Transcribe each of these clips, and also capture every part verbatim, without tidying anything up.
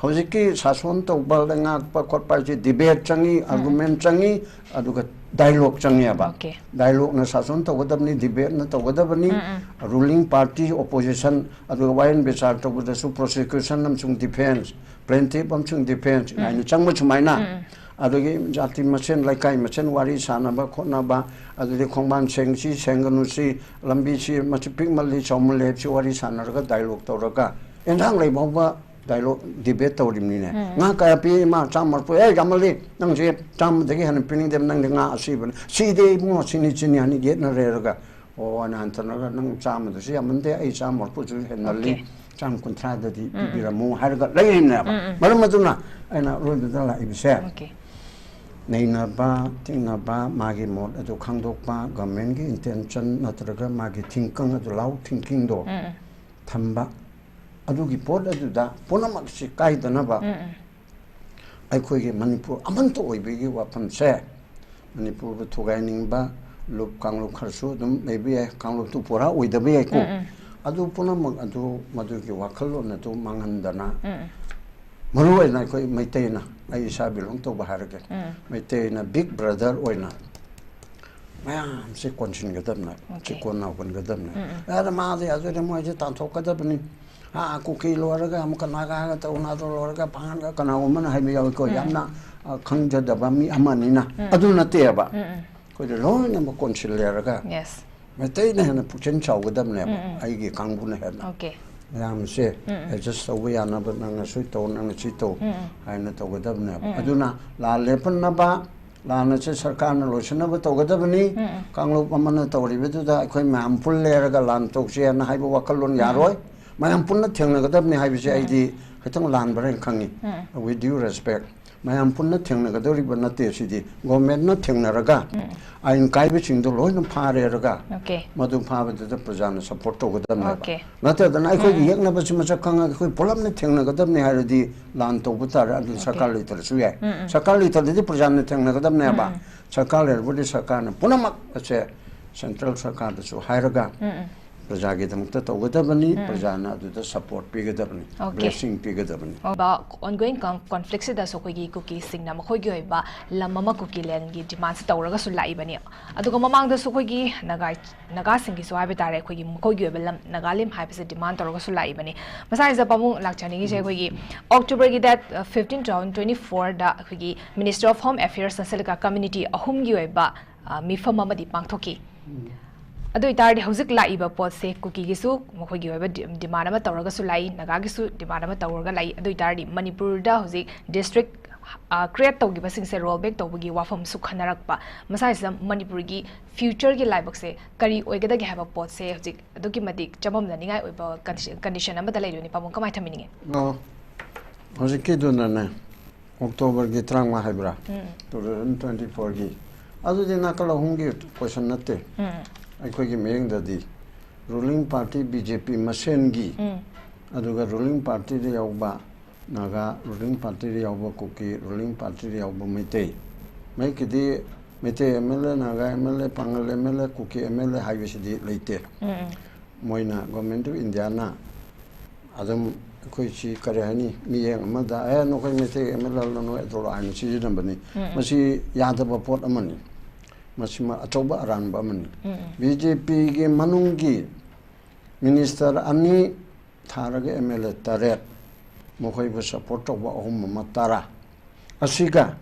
ꯍꯧꯖꯤꯛꯀꯤ ꯁꯥꯁꯣꯟ ꯇꯧꯕ, ꯂꯩꯉꯥꯛꯄ ꯈꯣꯠꯄ ꯍꯥꯏꯁꯦ debate ꯆꯪꯉꯤ, argument ꯆꯪꯉꯤ, ꯑꯗꯨꯒ dialogue ꯆꯪꯉꯦꯕ꯫ Okay. Dialogueꯅ ꯁꯥꯁꯣꯟ ꯇꯧꯒꯗꯕꯅꯤ, debateꯅ ꯇꯧꯒꯗꯕꯅꯤ, ruling party, opposition, ꯑꯗꯨꯒ ꯋꯥꯌꯦꯜ ꯕꯤꯆꯥꯔ ꯇꯧꯕꯗꯁꯨ prosecution ꯑꯃꯁꯨꯡ defence, plaintiff ꯑꯃꯁꯨꯡ defence ꯍꯥꯏꯅ ꯆꯪꯕ ꯁꯨꯃꯥꯏꯅ꯫ ꯑꯗꯒꯤ ꯖꯥꯇꯤ ꯃꯁꯦꯟ, ꯂꯩꯀꯥꯏ ꯃꯁꯦꯟ ꯋꯥꯔꯤ ꯁꯥꯟꯅꯕ ꯈꯣꯠꯅꯕ, ꯑꯗꯨꯗꯤ ꯈꯣꯡꯕꯥꯟ ꯁꯦꯡꯁꯤ ꯁꯦꯡꯒꯅꯨꯁꯤ, ꯂꯝꯕꯤꯁꯤ ꯃꯁꯤ ꯄꯤꯛꯃꯜꯂꯤ ꯆꯥꯎꯃꯜꯂꯤ ꯍꯥꯏꯕꯁꯤ ꯋꯥꯔꯤ ꯁꯥꯟꯅꯔꯒ dialogue ꯇꯧꯔꯒ ꯑꯦꯟꯁꯥꯡ ꯂꯩ ꯐꯥꯎꯕ dialogue debate ꯇꯧꯔꯤꯕꯅꯤꯅꯦ꯫ ꯉꯥ ꯀꯌꯥ ꯄꯤ? ꯏꯃꯥ, ꯆꯥꯝꯃ ꯃꯔꯐꯨ꯫ ꯑꯦ, ꯌꯥꯝꯃꯜꯂꯤ, ꯅꯪꯁꯦ ꯆꯥꯝꯃꯗꯒꯤ ꯍꯦꯟꯅ ꯄꯤꯅꯤꯡꯗꯦ, ꯅꯪꯗꯤ ꯉꯥ ꯑꯁꯤꯕꯅꯤ꯫ ꯁꯤꯗꯤ ꯏꯕꯨꯡꯉꯣ, ꯁꯤꯅꯤ, ꯁꯤꯅꯤ ꯍꯥꯏꯅ ꯌꯦꯠꯅꯔꯦꯔꯒ, ꯑꯣ, ꯑꯅ ꯍꯟꯊꯅꯔꯒ ꯅꯪ ꯆꯥꯝꯃꯗꯨꯁꯨ ꯌꯥꯝꯃꯟꯗꯦ, ꯑꯩ ꯆꯥꯝꯃ ꯃꯔꯐꯨꯁꯨ ꯍꯦꯟꯃꯜꯂꯤ, Okay. ꯆꯥꯝꯃ ꯀꯨꯟꯊ꯭ꯔꯥꯗꯗꯤ ꯄꯤꯕꯤꯔꯝꯃꯨ ꯍꯥꯏꯔꯒ ꯂꯩꯔꯤꯕꯅꯦꯕ꯫ ꯃꯔꯝ ꯑꯗꯨꯅ ꯑꯩꯅ ꯑꯔꯣꯏꯕꯗ ꯂꯥꯛꯏꯕꯁꯦ, Okay. ꯅꯩꯅꯕ, ꯇꯤꯡꯅꯕ, ꯃꯥꯒꯤ ꯃꯣꯠ ꯑꯗꯨ ꯈꯪꯗꯣꯛꯄ, governmentꯀꯤ intention ꯅꯠꯇ꯭ꯔꯒ ꯃꯥꯒꯤ ꯊꯤꯡꯀꯪ ꯑꯗꯨ, ꯂꯥꯎ ꯊꯤꯡꯀꯤꯡꯗꯣ ꯊꯝꯕ, ꯑꯗꯨꯒꯤ ꯄꯣꯠ ꯑꯗꯨꯗ ꯄꯨꯝꯅꯃꯛꯁꯤ ꯀꯥꯏꯗꯅꯕ ꯑꯩꯈꯣꯏꯒꯤ ꯃꯅꯤꯄꯨꯔ ꯑꯃꯠꯇ ꯑꯣꯏꯕꯒꯤ ꯋꯥꯐꯝꯁꯦ, ꯃꯅꯤꯄꯨꯔꯕꯨ ꯊꯨꯒꯥꯏꯅꯤꯡꯕ ꯂꯨꯞ ꯀꯥꯡꯂꯨꯞ ꯈꯔꯁꯨ ꯑꯗꯨꯝ ꯂꯩꯕ ꯌꯥꯏ, ꯀꯥꯡꯂꯨꯞꯇꯨ ꯄꯨꯔꯥ ꯑꯣꯏꯗꯕ ꯌꯥꯏꯀꯣ꯫ ꯑꯗꯨ ꯄꯨꯝꯅꯃꯛ ꯑꯗꯨ ꯃꯗꯨꯒꯤ ꯋꯥꯈꯜꯂꯣꯟ ꯑꯗꯨ ꯃꯥꯡꯍꯟꯗꯅ, ꯃꯔꯨ ꯑꯣꯏꯅ ꯑꯩꯈꯣꯏ ꯃꯩꯇꯩꯅ, ꯑꯩ ꯏꯁꯥ belong ꯇꯧꯕ ꯍꯥꯏꯔꯒꯦ, ꯃꯩꯇꯩꯅ big brother ꯑꯣꯏꯅ ꯃꯌꯥꯝꯁꯦ ꯀꯣꯟꯁꯤꯟꯒꯗꯕꯅꯦ, Okay. ꯆꯤꯀꯣꯟ ꯅꯥꯎꯀꯣꯟꯒꯗꯕꯅꯦ꯫ ꯑꯗ ꯃꯥꯗꯤ ꯑꯗꯨꯗꯤ ꯃꯣꯏꯁꯦ ꯇꯥꯟꯊꯣꯛꯀꯗꯕꯅꯤ꯫ ꯑꯥ, ꯀꯨꯀꯤ ꯂꯣꯏꯔꯒ ꯑꯃꯨꯛꯀ ꯅꯥꯒꯥꯒ ꯇꯧꯅꯗ ꯂꯣꯏꯔꯒ ꯄꯥꯡꯒꯜꯒ ꯀꯅꯥꯒꯨꯝꯕꯅ ꯍꯥꯏꯕ ꯌꯥꯎꯏꯀꯣ, ꯌꯥꯝꯅ, ꯑ, ꯈꯪꯖꯗꯕ ꯃꯤ ꯑꯃꯅꯤꯅ꯫ ꯑꯗꯨ ꯅꯠꯇꯦꯕ꯫ ꯑꯩꯈꯣꯏꯗ ꯂꯣꯏꯅꯃꯛ ꯀꯣꯟꯁꯤꯜꯂꯦꯔꯒ Yes. ꯃꯩꯇꯩꯅ ꯍꯦꯟꯅ ꯄꯨꯛꯆꯦꯜ ꯆꯥꯎꯒꯗꯕꯅꯦꯕ, ꯑꯩꯒꯤ ꯀꯥꯡꯕꯨꯅ ꯍꯦꯟꯅ꯫ Okay. ꯃꯌꯥꯝꯁꯦ adjust ꯇꯧꯕ ꯌꯥꯅꯕ, ꯅꯪꯅ ꯁꯨꯏ ꯇꯧ, ꯅꯪꯅ ꯁꯤ ꯇꯧ ꯍꯥꯏꯅ ꯇꯧꯒꯗꯕꯅꯦꯕ꯫ ꯑꯗꯨꯅ ꯂꯥꯟ ꯂꯦꯞꯍꯟꯅꯕ, ꯂꯥꯟ ꯑꯁꯦ ꯁꯔꯀꯥꯔꯅ ꯂꯣꯏꯁꯤꯟꯅꯕ ꯇꯧꯒꯗꯕꯅꯤ꯫ ꯀꯥꯡꯂꯨꯞ ꯑꯃꯅ ꯇꯧꯔꯤꯕꯗꯨꯗ ꯑꯩꯈꯣꯏ ꯃꯌꯥꯝ ꯄꯨꯜꯂꯦꯔꯒ ꯂꯥꯟ ꯇꯧꯁꯦ ꯍꯥꯏꯅ ꯍꯥꯏꯕ ꯋꯥꯈꯜꯂꯣꯟ ꯌꯥꯔꯣꯏ꯫ ꯃꯌꯥꯝ ꯄꯨꯟꯅ ꯊꯦꯡꯅꯒꯗꯕꯅꯤ ꯍꯥꯏꯕꯁꯦ ꯑꯩꯗꯤ ꯈꯤꯇꯪ ꯂꯥꯟꯕ꯭ꯔꯥ ꯍꯥꯏꯅ ꯈꯪꯉꯤ꯫ With due respect, ꯃꯌꯥꯝ ꯄꯨꯟꯅ ꯊꯦꯡꯅꯒꯗꯧꯔꯤꯕ ꯅꯠꯇꯦ ꯁꯤꯗꯤ꯫ Governmentꯅ ꯊꯦꯡꯅꯔꯒ ꯑꯥꯏꯟ ꯀꯥꯏꯕꯁꯤꯡꯗꯣ ꯂꯣꯏꯅ ꯐꯥꯔꯦꯔꯒ Okay. ꯃꯗꯨ ꯐꯥꯕꯗꯨꯗ ꯄ꯭ꯔꯖꯥꯅ support ꯇꯧꯒꯗꯕꯅꯦꯕ꯫ Okay. ꯅꯠꯇ꯭ꯔꯗꯅ ꯑꯩꯈꯣꯏꯒꯤ ꯌꯦꯛꯅꯕꯁꯤ ꯃꯁꯛ ꯈꯪꯉꯒ ꯑꯩꯈꯣꯏ ꯄꯨꯂꯞꯅ ꯊꯦꯡꯅꯒꯗꯕꯅꯤ ꯍꯥꯏꯔꯗꯤ ꯂꯥꯟ ꯇꯧꯕ ꯇꯥꯔꯦ, ꯑꯗꯨ ꯁꯔꯀꯥꯔ ꯂꯩꯇ꯭ꯔꯁꯨ ꯌꯥꯏ꯫ ꯁꯔꯀꯥꯔ ꯂꯩꯇ꯭ꯔꯗꯤ ꯄ꯭ꯔꯖꯥꯅ ꯊꯦꯡꯅꯒꯗꯕꯅꯦꯕ꯫ ꯁꯔꯀꯥꯔ ꯂꯩꯔꯕꯗꯤ ꯁꯔꯀꯥꯔꯅ ꯄꯨꯝꯅꯃꯛ ꯑꯁꯦ central ꯁꯔꯀꯥꯔꯗꯁꯨ ꯍꯥꯏꯔꯒ ꯄ꯭ꯔꯖꯥꯒꯤꯗꯃꯛꯇ ꯇꯧꯒꯗꯕꯅꯤ, ꯄ꯭ꯔꯖꯥꯅ ꯑꯗꯨꯗ ꯁꯄꯣꯔꯠ ꯄꯤꯒꯗꯕꯅꯤ, Okay. ꯕ꯭ꯂꯦꯁꯤꯡ ꯄꯤꯒꯗꯕꯅꯤ꯫ ꯑꯣꯟꯒꯣꯌꯤꯡ ꯀꯟꯐ꯭ꯂꯤꯛꯁꯤꯗꯁꯨ ꯑꯩꯈꯣꯏꯒꯤ ꯀꯨꯀꯤꯁꯤꯡꯅ ꯃꯈꯣꯏꯒꯤ ꯑꯣꯏꯕ ꯂꯝ ꯑꯃ ꯀꯨꯀꯤ ꯂꯦꯟꯒꯤ ꯗꯤꯃꯥꯟꯁꯦ ꯇꯧꯔꯒꯁꯨ ꯂꯥꯛꯏꯕꯅꯤ꯫ ꯑꯗꯨꯒ ꯃꯃꯥꯡꯗꯁꯨ ꯑꯩꯈꯣꯏꯒꯤ ꯅꯥꯒꯥ ꯅꯥꯒꯥꯁꯤꯡꯒꯤꯁꯨ ꯍꯥꯏꯕ ꯇꯥꯔꯦ, ꯑꯩꯈꯣꯏꯒꯤ ꯃꯈꯣꯏꯒꯤ ꯑꯣꯏꯕ ꯂꯝ ꯅꯥꯒꯥꯂꯦꯟ ꯍꯥꯏꯕꯁꯦ ꯗꯤꯃꯥꯟ ꯇꯧꯔꯒꯁꯨ ꯂꯥꯛꯏꯕꯅꯤ꯫ ꯃꯁꯥꯁꯤꯗ ꯄꯥꯕꯨꯡ ꯂꯥꯛꯆꯅꯤꯡꯉꯤꯁꯦ ꯑꯩꯈꯣꯏꯒꯤ ꯑꯣꯛꯇꯣꯕꯔꯒꯤ date fifteen two thousand twenty ꯐꯣꯔꯗ ꯑꯩꯈꯣꯏꯒꯤ ꯃꯤꯅꯤꯁꯇ꯭ꯔꯤ ꯑꯣꯐ ꯍꯣꯝ ꯑꯦꯐꯤꯌꯔꯁꯅ ꯁꯦꯂꯦꯀꯥ ꯀꯝꯃ꯭ꯌꯨꯅꯤꯇꯤ ꯑꯍꯨꯝꯒꯤ ꯑꯣꯏꯕ ꯑ, ꯃꯤꯐꯝ ꯑꯃꯗꯤ ꯄꯥꯡꯊꯣꯛꯈꯤ꯫ ꯑꯗꯨ ꯑꯣꯏꯇꯥꯔꯗꯤ ꯍꯧꯖꯤꯛ ꯂꯥꯛꯏꯕ ꯄꯣꯠꯁꯦ ꯀꯨꯀꯤꯒꯤꯁꯨ ꯃꯈꯣꯏꯒꯤ ꯑꯣꯏꯕ ꯗꯤ- ꯗꯤꯃꯥꯟ ꯑꯃ ꯇꯧꯔꯒꯁꯨ ꯂꯥꯛꯏ, ꯅꯥꯒꯥꯒꯤꯁꯨ ꯗꯤꯃꯥꯟ ꯑꯃ ꯇꯧꯔꯒ ꯂꯥꯛꯏ꯫ ꯑꯗꯨ ꯑꯣꯏꯇꯥꯔꯗꯤ ꯃꯅꯤꯄꯨꯔꯗ ꯍꯧꯖꯤꯛ ꯗꯤꯁꯇ꯭ꯔꯤꯛ, ꯑ, ꯀ꯭ꯔꯤꯌꯦꯠ ꯇꯧꯈꯤꯕꯁꯤꯡꯁꯦ ꯔꯣꯜ ꯕꯦꯛ ꯇꯧꯕꯒꯤ ꯋꯥꯐꯝꯁꯨ ꯈꯟꯅꯔꯛꯄ, ꯃꯁꯥꯁꯤꯗ ꯃꯅꯤꯄꯨꯔꯒꯤ ꯐ꯭ꯌꯨꯆꯔꯒꯤ ꯂꯥꯏꯕꯛꯁꯦ ꯀꯔꯤ ꯑꯣꯏꯒꯗꯒꯦ ꯍꯥꯏꯕ ꯄꯣꯠꯁꯦ ꯍꯧꯖꯤꯛ ꯑꯗꯨꯛꯀꯤ ꯃꯇꯤꯛ ꯆꯃꯝꯅꯅꯤꯡꯉꯥꯏ ꯑꯣꯏꯕ ꯀꯟꯗꯤꯁꯟ, ꯀꯟꯗꯤꯁꯟ ꯑꯃꯗ ꯂꯩꯔꯤꯕꯅꯤ꯫ ꯄꯥꯕꯨꯡ, ꯀꯃꯥꯏꯅ ꯊꯝꯕꯤꯅꯤꯡꯉꯤ? ꯑꯣ, ꯍꯧꯖꯤꯛꯀꯤꯗꯨꯅꯅꯦ, ꯑꯣꯛꯇꯣꯕꯔꯒꯤ ꯇꯔꯥꯃꯉꯥ ꯍꯥꯏꯕ꯭ꯔꯥ, ꯎꯝ. ꯇꯨ ꯊꯥꯎꯖꯟ ꯇ꯭ꯋꯦꯟꯇꯤ ꯐꯣꯔꯒꯤ, ꯑꯗꯨꯗꯤ ꯅꯥꯀꯜ ꯑꯍꯨꯝꯒꯤ ꯀꯣꯏꯁꯟ ꯅꯠꯇꯦ꯫ ꯎꯝ. ꯑꯩꯈꯣꯏꯒꯤ ꯃꯤꯠꯌꯦꯡꯗꯗꯤ ꯔꯨꯂꯤꯡ ꯄꯥꯔꯇꯤ ꯕꯤ ꯖꯦ ꯄꯤ ꯃꯁꯦꯟꯒꯤ, ꯎꯝ. ꯑꯗꯨꯒ ꯔꯨꯂꯤꯡ ꯄꯥꯔꯇꯤꯗ ꯌꯥꯎꯕ ꯅꯥꯒꯥ, ꯔꯨꯂꯤꯡ ꯄꯥꯔꯇꯤꯗ ꯌꯥꯎꯕ ꯀꯨꯀꯤ, ꯔꯨꯂꯤꯡ ꯄꯥꯔꯇꯤꯗ ꯌꯥꯎꯕ Meitei, Meitei M L A, Naga M L A, Pangal M L A, Kuki M L A ꯍꯥꯏꯕꯁꯤꯗꯤ ꯂꯩꯇꯦ꯫ ꯎꯝ. ꯃꯣꯏꯅ, ꯒꯣꯔꯃꯦꯟ ꯑꯣꯐ ꯏꯟꯗꯤꯌꯥꯅ ꯑꯗꯨꯝ ꯑꯩꯈꯣꯏꯁꯤ ꯀꯔꯤ ꯍꯥꯏꯅꯤ, ꯃꯤꯠꯌꯦꯡ ꯑꯃꯗ, "ꯑꯦ, ꯅꯈꯣꯏ ꯃꯩꯇꯩ ꯑꯦꯝ ꯑꯦꯜ ꯑꯦ ꯅꯣꯏ ꯑꯗꯨ ꯍꯥꯏꯅ ꯁꯤꯖꯤꯟꯅꯕꯅꯤ"꯫ ꯎꯝ. ꯃꯁꯤ ꯌꯥꯗꯕ ꯄꯣꯠ ꯑꯃꯅꯤ꯫ ꯃꯁꯤꯃ ꯑꯆꯧꯕ ꯑꯔꯥꯟꯕ ꯑꯃꯅꯤ꯫ ꯎꯝ. ꯕꯤ ꯖꯦ ꯄꯤꯒꯤ ꯃꯅꯨꯡꯒꯤ ꯃꯤꯅꯤꯁꯇꯔ ꯑꯅꯤ ꯊꯥꯔꯒ ꯑꯦꯝ ꯑꯦꯜ ꯑꯦ ꯇꯔꯦꯠ, ꯃꯈꯣꯏꯕꯨ ꯁꯄꯣꯔꯠ ꯇꯧꯕ ꯑꯍꯨꯝ ꯑꯃ ꯇꯔꯥ, ꯑꯁꯤꯒ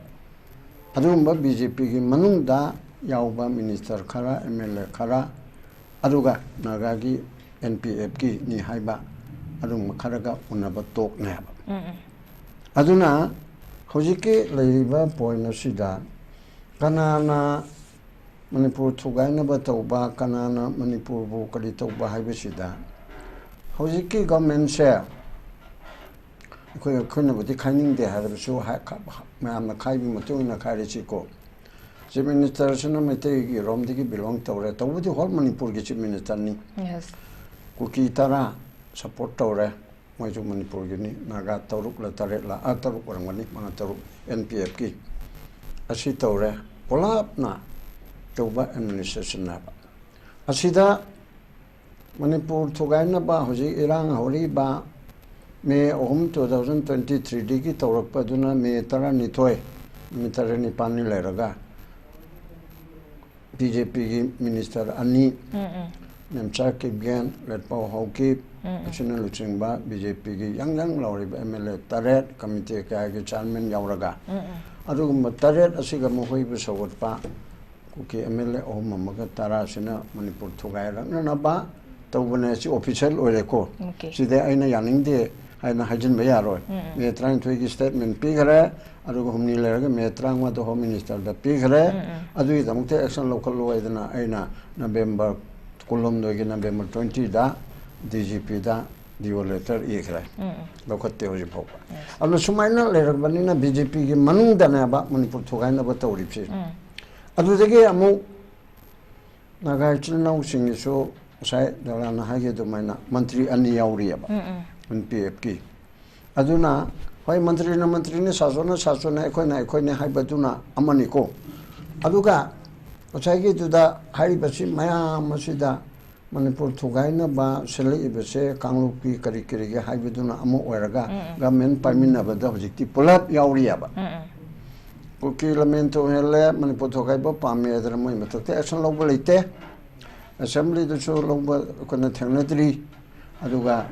ꯑꯗꯨꯒꯨꯝꯕ ꯕꯤ ꯖꯦ ꯄꯤꯒꯤ ꯃꯅꯨꯡꯗ ꯌꯥꯎꯕ ꯃꯤꯅꯤꯁꯇꯔ ꯈꯔ, ꯑꯦꯝ ꯑꯦꯜ ꯑꯦ ꯈꯔ, ꯑꯗꯨꯒ ꯅꯥꯒꯥꯒꯤ ꯑꯦꯟ ꯄꯤ ꯑꯦꯐꯀꯤꯅꯤ ꯍꯥꯏꯕ ꯑꯗꯨꯒꯨꯝꯕ ꯈꯔꯒ ꯎꯅꯕ ꯇꯣꯛꯅꯦꯕ꯫ ꯎꯝ, ꯎꯝ. ꯑꯗꯨꯅ ꯍꯧꯖꯤꯛꯀꯤ ꯂꯩꯔꯤꯕ ꯄꯣꯏꯟ ꯑꯁꯤꯗ ꯀꯅꯥꯅ ꯃꯅꯤꯄꯨꯔ ꯊꯨꯒꯥꯏꯅꯕ ꯇꯧꯕ, ꯀꯅꯥꯅ ꯃꯅꯤꯄꯨꯔꯕꯨ ꯀꯔꯤ ꯇꯧꯕ ꯍꯥꯏꯕꯁꯤꯗ, ꯍꯧꯖꯤꯛꯀꯤ ꯒꯚꯔꯟꯃꯦꯟꯁꯦ ꯑꯩꯈꯣꯏ, ꯑꯩꯈꯣꯏꯅꯕꯨꯗꯤ ꯈꯥꯏꯅꯤꯡꯗꯦ ꯍꯥꯏꯔꯕꯁꯨ, ꯍꯥꯏ-, ꯈ-, ꯃꯌꯥꯝꯅ ꯈꯥꯏꯕꯒꯤ ꯃꯇꯨꯡ ꯏꯟꯅ ꯈꯥꯏꯔꯁꯤꯀꯣ꯫ ꯆꯤꯐ ꯃꯤꯅꯤꯁꯇꯔꯁꯤꯅ ꯃꯩꯇꯩꯒꯤ ꯔꯣꯝꯗꯒꯤ ꯕꯤꯂꯣꯡ ꯇꯧꯔꯦ, ꯇꯧꯕꯗꯤ ꯍꯣꯜ ꯃꯅꯤꯄꯨꯔꯒꯤ ꯆꯤꯐ ꯃꯤꯅꯤꯁꯇꯔꯅꯤ꯫ Yes. ꯀꯨꯀꯤ ꯇꯔꯥ ꯁꯄꯣꯔꯠ ꯇꯧꯔꯦ, ꯃꯣꯏꯁꯨ ꯃꯅꯤꯄꯨꯔꯒꯤꯅꯤ꯫ ꯅꯥꯒꯥ ꯇꯔꯨꯛꯂ ꯇꯔꯦꯠꯂ, ꯑ, ꯇꯔꯨꯛ ꯑꯣꯏꯔꯝꯒꯅꯤ, ꯃꯉꯥ ꯇꯔꯨꯛ, ꯑꯦꯟ ꯄꯤ ꯑꯦꯐꯀꯤ꯫ ꯑꯁꯤ ꯇꯧꯔꯦ, ꯄꯨꯂꯞꯅ ꯇꯧꯕ ꯑꯦꯗꯃꯤꯅꯤꯁꯇ꯭ꯔꯦꯁꯟꯅꯦꯕ꯫ ꯑꯁꯤꯗ ꯃꯅꯤꯄꯨꯔ ꯊꯨꯒꯥꯏꯅꯕ ꯍꯧꯖꯤꯛ ꯏꯔꯥꯡ ꯍꯧꯔꯤꯕ ꯃꯦ ꯑꯍꯨꯝ, two thousand twenty three ꯗꯒꯤ ꯇꯧꯔꯛꯄꯗꯨꯅ ꯃꯦ ꯇꯔꯥꯅꯤꯊꯣꯏ, ꯅꯨꯃꯤꯠ ꯇꯔꯦꯠ ꯅꯤꯄꯥꯜꯅꯤ ꯂꯩꯔꯒ ꯕꯤ ꯖꯦ ꯄꯤꯒꯤ ꯃꯤꯅꯤꯁꯇꯔ ꯑꯅꯤ, ꯎꯝ, ꯎꯝ꯫ ꯅꯦꯝꯆꯥ ꯀꯤꯞꯒꯦꯟ, ꯂꯦꯠꯄꯥꯎ ꯍꯥꯎꯀꯤꯞ, ꯎꯝ, ꯎꯝ꯫ ꯑꯁꯤꯅ ꯂꯨꯆꯤꯡꯕ ꯕꯤ ꯖꯦ ꯄꯤꯒꯤ ꯌꯥꯡ ꯌꯥꯡ ꯂꯥꯎꯔꯤꯕ ꯑꯦꯝ ꯑꯦꯜ ꯑꯦ ꯇꯔꯦꯠ, ꯀꯃꯤꯇꯤ ꯀꯌꯥꯒꯤ ꯆꯤꯌꯥꯔꯃꯦꯟ ꯌꯥꯎꯔꯒ, ꯎꯝ, ꯎꯝ꯫ ꯑꯗꯨꯒꯨꯝꯕ ꯇꯔꯦꯠ ꯑꯁꯤꯒ ꯃꯈꯣꯏꯕꯨ ꯁꯧꯒꯠꯄ ꯀꯨꯀꯤ ꯑꯦꯝ ꯑꯦꯜ ꯑꯦ ꯑꯍꯨꯝ ꯑꯃꯒ ꯇꯔꯥꯁꯤꯅ ꯃꯅꯤꯄꯨꯔ ꯊꯨꯒꯥꯏꯔꯛꯅꯅꯕ ꯇꯧꯕꯅꯦ꯫ ꯁꯤ ꯑꯣꯐꯤꯁꯤꯌꯦꯜ ꯑꯣꯏꯔꯦꯀꯣ꯫ ꯑꯣꯀꯦ꯫ ꯁꯤꯗ ꯑꯩꯅ ꯌꯥꯅꯤꯡꯗꯦ ꯍꯥꯏꯅ ꯍꯥꯏꯖꯤꯟꯕ ꯌꯥꯔꯣꯏ꯫ ꯎꯝ, ꯎꯝ꯫ ꯃꯦ ꯇꯔꯥꯅꯤꯊꯣꯏꯒꯤ ꯁ꯭ꯇꯦꯠꯃꯦꯟ ꯄꯤꯈ꯭ꯔꯦ, ꯑꯗꯨꯒ ꯍꯨꯝꯅꯤ ꯂꯩꯔꯒ ꯃꯦ ꯇꯔꯥꯃꯉꯥꯗ ꯍꯣꯝ ꯃꯤꯅꯤꯁꯇꯔꯗ ꯄꯤꯈ꯭ꯔꯦ꯫ ꯎꯝ, ꯎꯝ꯫ ꯑꯗꯨꯒꯤꯗꯃꯛꯇ ꯑꯦꯛꯁꯟ ꯂꯧꯈꯠꯂꯣ ꯍꯥꯏꯗꯅ ꯑꯩꯅ ꯅꯕꯦꯝꯕꯔ ꯀꯨꯟꯍꯨꯝꯗꯣꯏꯒꯤ ꯅꯕꯦꯝꯕꯔ twenty ꯗ ꯗꯤ ꯖꯤ ꯄꯤꯗ ꯗꯤꯑꯣ ꯂꯦꯇꯔ ꯏꯈ꯭ꯔꯦ꯫ ꯎꯝ, ꯎꯝ꯫ ꯂꯧꯈꯠꯇꯦ ꯍꯧꯖꯤꯛ ꯐꯥꯎꯕ꯫ ꯌꯦꯁ꯫ ꯑꯗꯨꯅ ꯁꯨꯃꯥꯏꯅ ꯂꯩꯔꯛꯄꯅꯤꯅ ꯕꯤ ꯖꯦ ꯄꯤꯒꯤ ꯃꯅꯨꯡꯗꯅꯦꯕ ꯃꯅꯤꯄꯨꯔ ꯊꯨꯒꯥꯏꯅꯕ ꯇꯧꯔꯤꯕꯁꯦ꯫ ꯎꯝ꯫ ꯑꯗꯨꯗꯒꯤ ꯑꯃꯨꯛ ꯅꯥꯒꯥ ꯏꯆꯤꯜ ꯏꯅꯥꯎꯁꯤꯡꯒꯤꯁꯨ ꯉꯁꯥꯏ ꯗꯂꯥꯟꯅ ꯍꯥꯏꯈꯤ ꯑꯗꯨꯃꯥꯏꯅ ꯃꯟꯇ꯭ꯔꯤ ꯑꯅꯤ ꯌꯥꯎꯔꯤꯑꯕ, ꯎꯝ, ꯎꯝ꯫ N P ꯑꯦꯐꯀꯤ꯫ ꯑꯗꯨꯅ ꯍꯣꯏ, ꯃꯟꯇ꯭ꯔꯤꯅ ꯃꯟꯇ꯭ꯔꯤꯅꯤ, ꯁꯥꯁꯣꯅ ꯁꯥꯁꯣꯅ, ꯑꯩꯈꯣꯏꯅ ꯑꯩꯈꯣꯏꯅꯤ ꯍꯥꯏꯕꯗꯨꯅ ꯑꯃꯅꯤꯀꯣ꯫ ꯑꯗꯨꯒ ꯉꯁꯥꯏꯒꯤꯗꯨꯗ ꯍꯥꯏꯔꯤꯕꯁꯤ ꯃꯌꯥꯝ ꯑꯁꯤꯗ ꯃꯅꯤꯄꯨꯔ ꯊꯨꯒꯥꯏꯅꯕ ꯁꯤꯜꯂꯛꯏꯕꯁꯦ ꯀꯥꯡꯂꯨꯞꯀꯤ ꯀꯔꯤ ꯀꯔꯤꯒꯤ ꯍꯥꯏꯕꯗꯨꯅ ꯑꯃ ꯑꯣꯏꯔꯒ, ꯎꯝ, ꯎꯝ꯫ ꯒꯚꯔꯟꯃꯦꯟ ꯄꯥꯏꯃꯤꯟꯅꯕꯗ ꯍꯧꯖꯤꯛꯇꯤ ꯄꯨꯂꯞ ꯌꯥꯎꯔꯤꯑꯕ꯫ ꯎꯝ, ꯎꯝ꯫ ꯀꯨꯀꯤ ꯂꯝꯃꯦꯟ ꯊꯣꯡꯍꯦꯜꯂꯦ, ꯃꯅꯤꯄꯨꯔ ꯊꯨꯒꯥꯏꯕ ꯄꯥꯝꯃꯦ ꯍꯥꯏꯗꯅ ꯃꯣꯏ ꯃꯊꯛꯇ ꯑꯦꯛꯁꯟ ꯂꯧꯕ ꯂꯩꯇꯦ꯫ ꯑꯦꯁꯦꯝꯕ꯭ꯂꯤꯗꯁꯨ ꯂꯧꯕ ꯑꯩꯈꯣꯏꯅ ꯊꯦꯡꯅꯗ꯭ꯔꯤ꯫ ꯑꯗꯨꯒ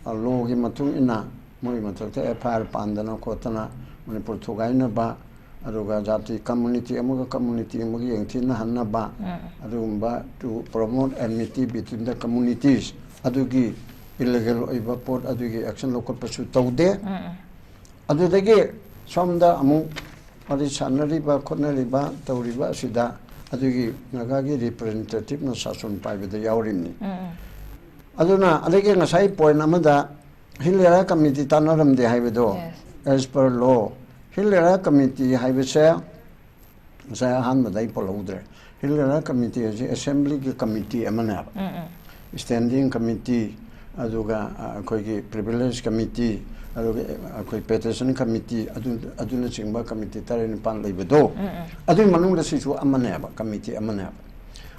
ꯂꯣꯒꯤ ꯃꯇꯨꯡ ꯏꯟꯅ ꯃꯣꯏ ꯃꯊꯛꯇ ꯑꯦꯐ ꯑꯥꯏ ꯑꯥꯔ ꯄꯥꯟꯗꯅ ꯈꯣꯠꯇꯅ ꯃꯅꯤꯄꯨꯔ ꯊꯨꯒꯥꯏꯅꯕ, ꯑꯗꯨꯒ ꯖꯥꯇꯤ ꯀꯝꯃꯨꯅꯤꯇꯤ ꯑꯃꯒ ꯀꯝꯃꯨꯅꯤꯇꯤ ꯑꯃꯒ ꯌꯦꯡꯊꯤꯅꯍꯟꯅꯕ, ꯎꯝ꯫ ꯑꯗꯨꯒꯨꯝꯕ to promote enmity between the communities, ꯑꯗꯨꯒꯤ ꯏꯂꯤꯒꯦꯜ ꯑꯣꯏꯕ ꯄꯣꯠ ꯑꯗꯨꯒꯤ ꯑꯦꯛꯁꯟ ꯂꯧꯈꯠꯄꯁꯨ ꯇꯧꯗꯦ꯫ ꯎꯝ, ꯎꯝ꯫ ꯑꯗꯨꯗꯒꯤ ꯁꯣꯝꯗ ꯑꯃꯨꯛ ꯋꯥꯔꯤ ꯁꯥꯟꯅꯔꯤꯕ, ꯈꯣꯠꯅꯔꯤꯕ, ꯇꯧꯔꯤꯕ ꯑꯁꯤꯗ ꯑꯗꯨꯒꯤ ꯅꯥꯒꯥꯒꯤ ꯔꯤꯄ꯭ꯔꯖꯦꯟꯇꯦꯇꯤꯞꯅ ꯁꯥꯁꯟ ꯄꯥꯏꯕꯗ ꯌꯥꯎꯔꯤꯕꯅꯤ꯫ ꯎꯝ, ꯎꯝ꯫ ꯑꯗꯨꯅ ꯑꯗꯒꯤ ꯉꯁꯥꯏ ꯄꯣꯏꯟ ꯑꯃꯗ ꯍꯤꯜ ꯑꯦꯔꯤꯌꯥ ꯀꯃꯤꯇꯤ ꯇꯥꯟꯅꯔꯝꯗꯦ ꯍꯥꯏꯕꯗꯣ, yes. As per law, hill area committee ꯍꯥꯏꯕꯁꯦ ꯉꯁꯥꯏ ꯑꯍꯥꯟꯕꯗ ꯑꯩ ꯄꯜꯍꯧꯗ꯭ꯔꯦ꯫ ꯍꯤꯜ ꯑꯦꯔꯤꯌꯥ ꯀꯃꯤꯇꯤ ꯑꯁꯤ ꯑꯦꯁꯦꯝꯕ꯭ꯂꯤꯒꯤ ꯀꯃꯤꯇꯤ ꯑꯃꯅꯦꯕ꯫ ꯎꯝ, ꯎꯝ꯫ ꯁ꯭ꯇꯦꯟꯗꯤꯡ ꯀꯃꯤꯇꯤ, ꯑꯗꯨꯒ, ꯑ, ꯑꯩꯈꯣꯏꯒꯤ ꯄ꯭ꯔꯤꯚꯤꯂꯦꯖ ꯀꯃꯤꯇꯤ, ꯑꯗꯨꯒ ꯑꯩꯈꯣꯏ ꯄꯦꯇꯤꯁꯟ ꯀꯃꯤꯇꯤ, ꯑꯗꯨ, ꯑꯗꯨꯅꯆꯤꯡꯕ ꯀꯃꯤꯇꯤ ꯇꯔꯦꯠ ꯅꯤꯄꯥꯜ ꯂꯩꯕꯗꯣ, ꯎꯝ, ꯎꯝ꯫ ꯑꯗꯨꯒꯤ ꯃꯅꯨꯡꯗ ꯁꯤꯁꯨ ꯑꯃꯅꯦꯕ, ꯀꯃꯤꯇꯤ ꯑꯃꯅꯦꯕ꯫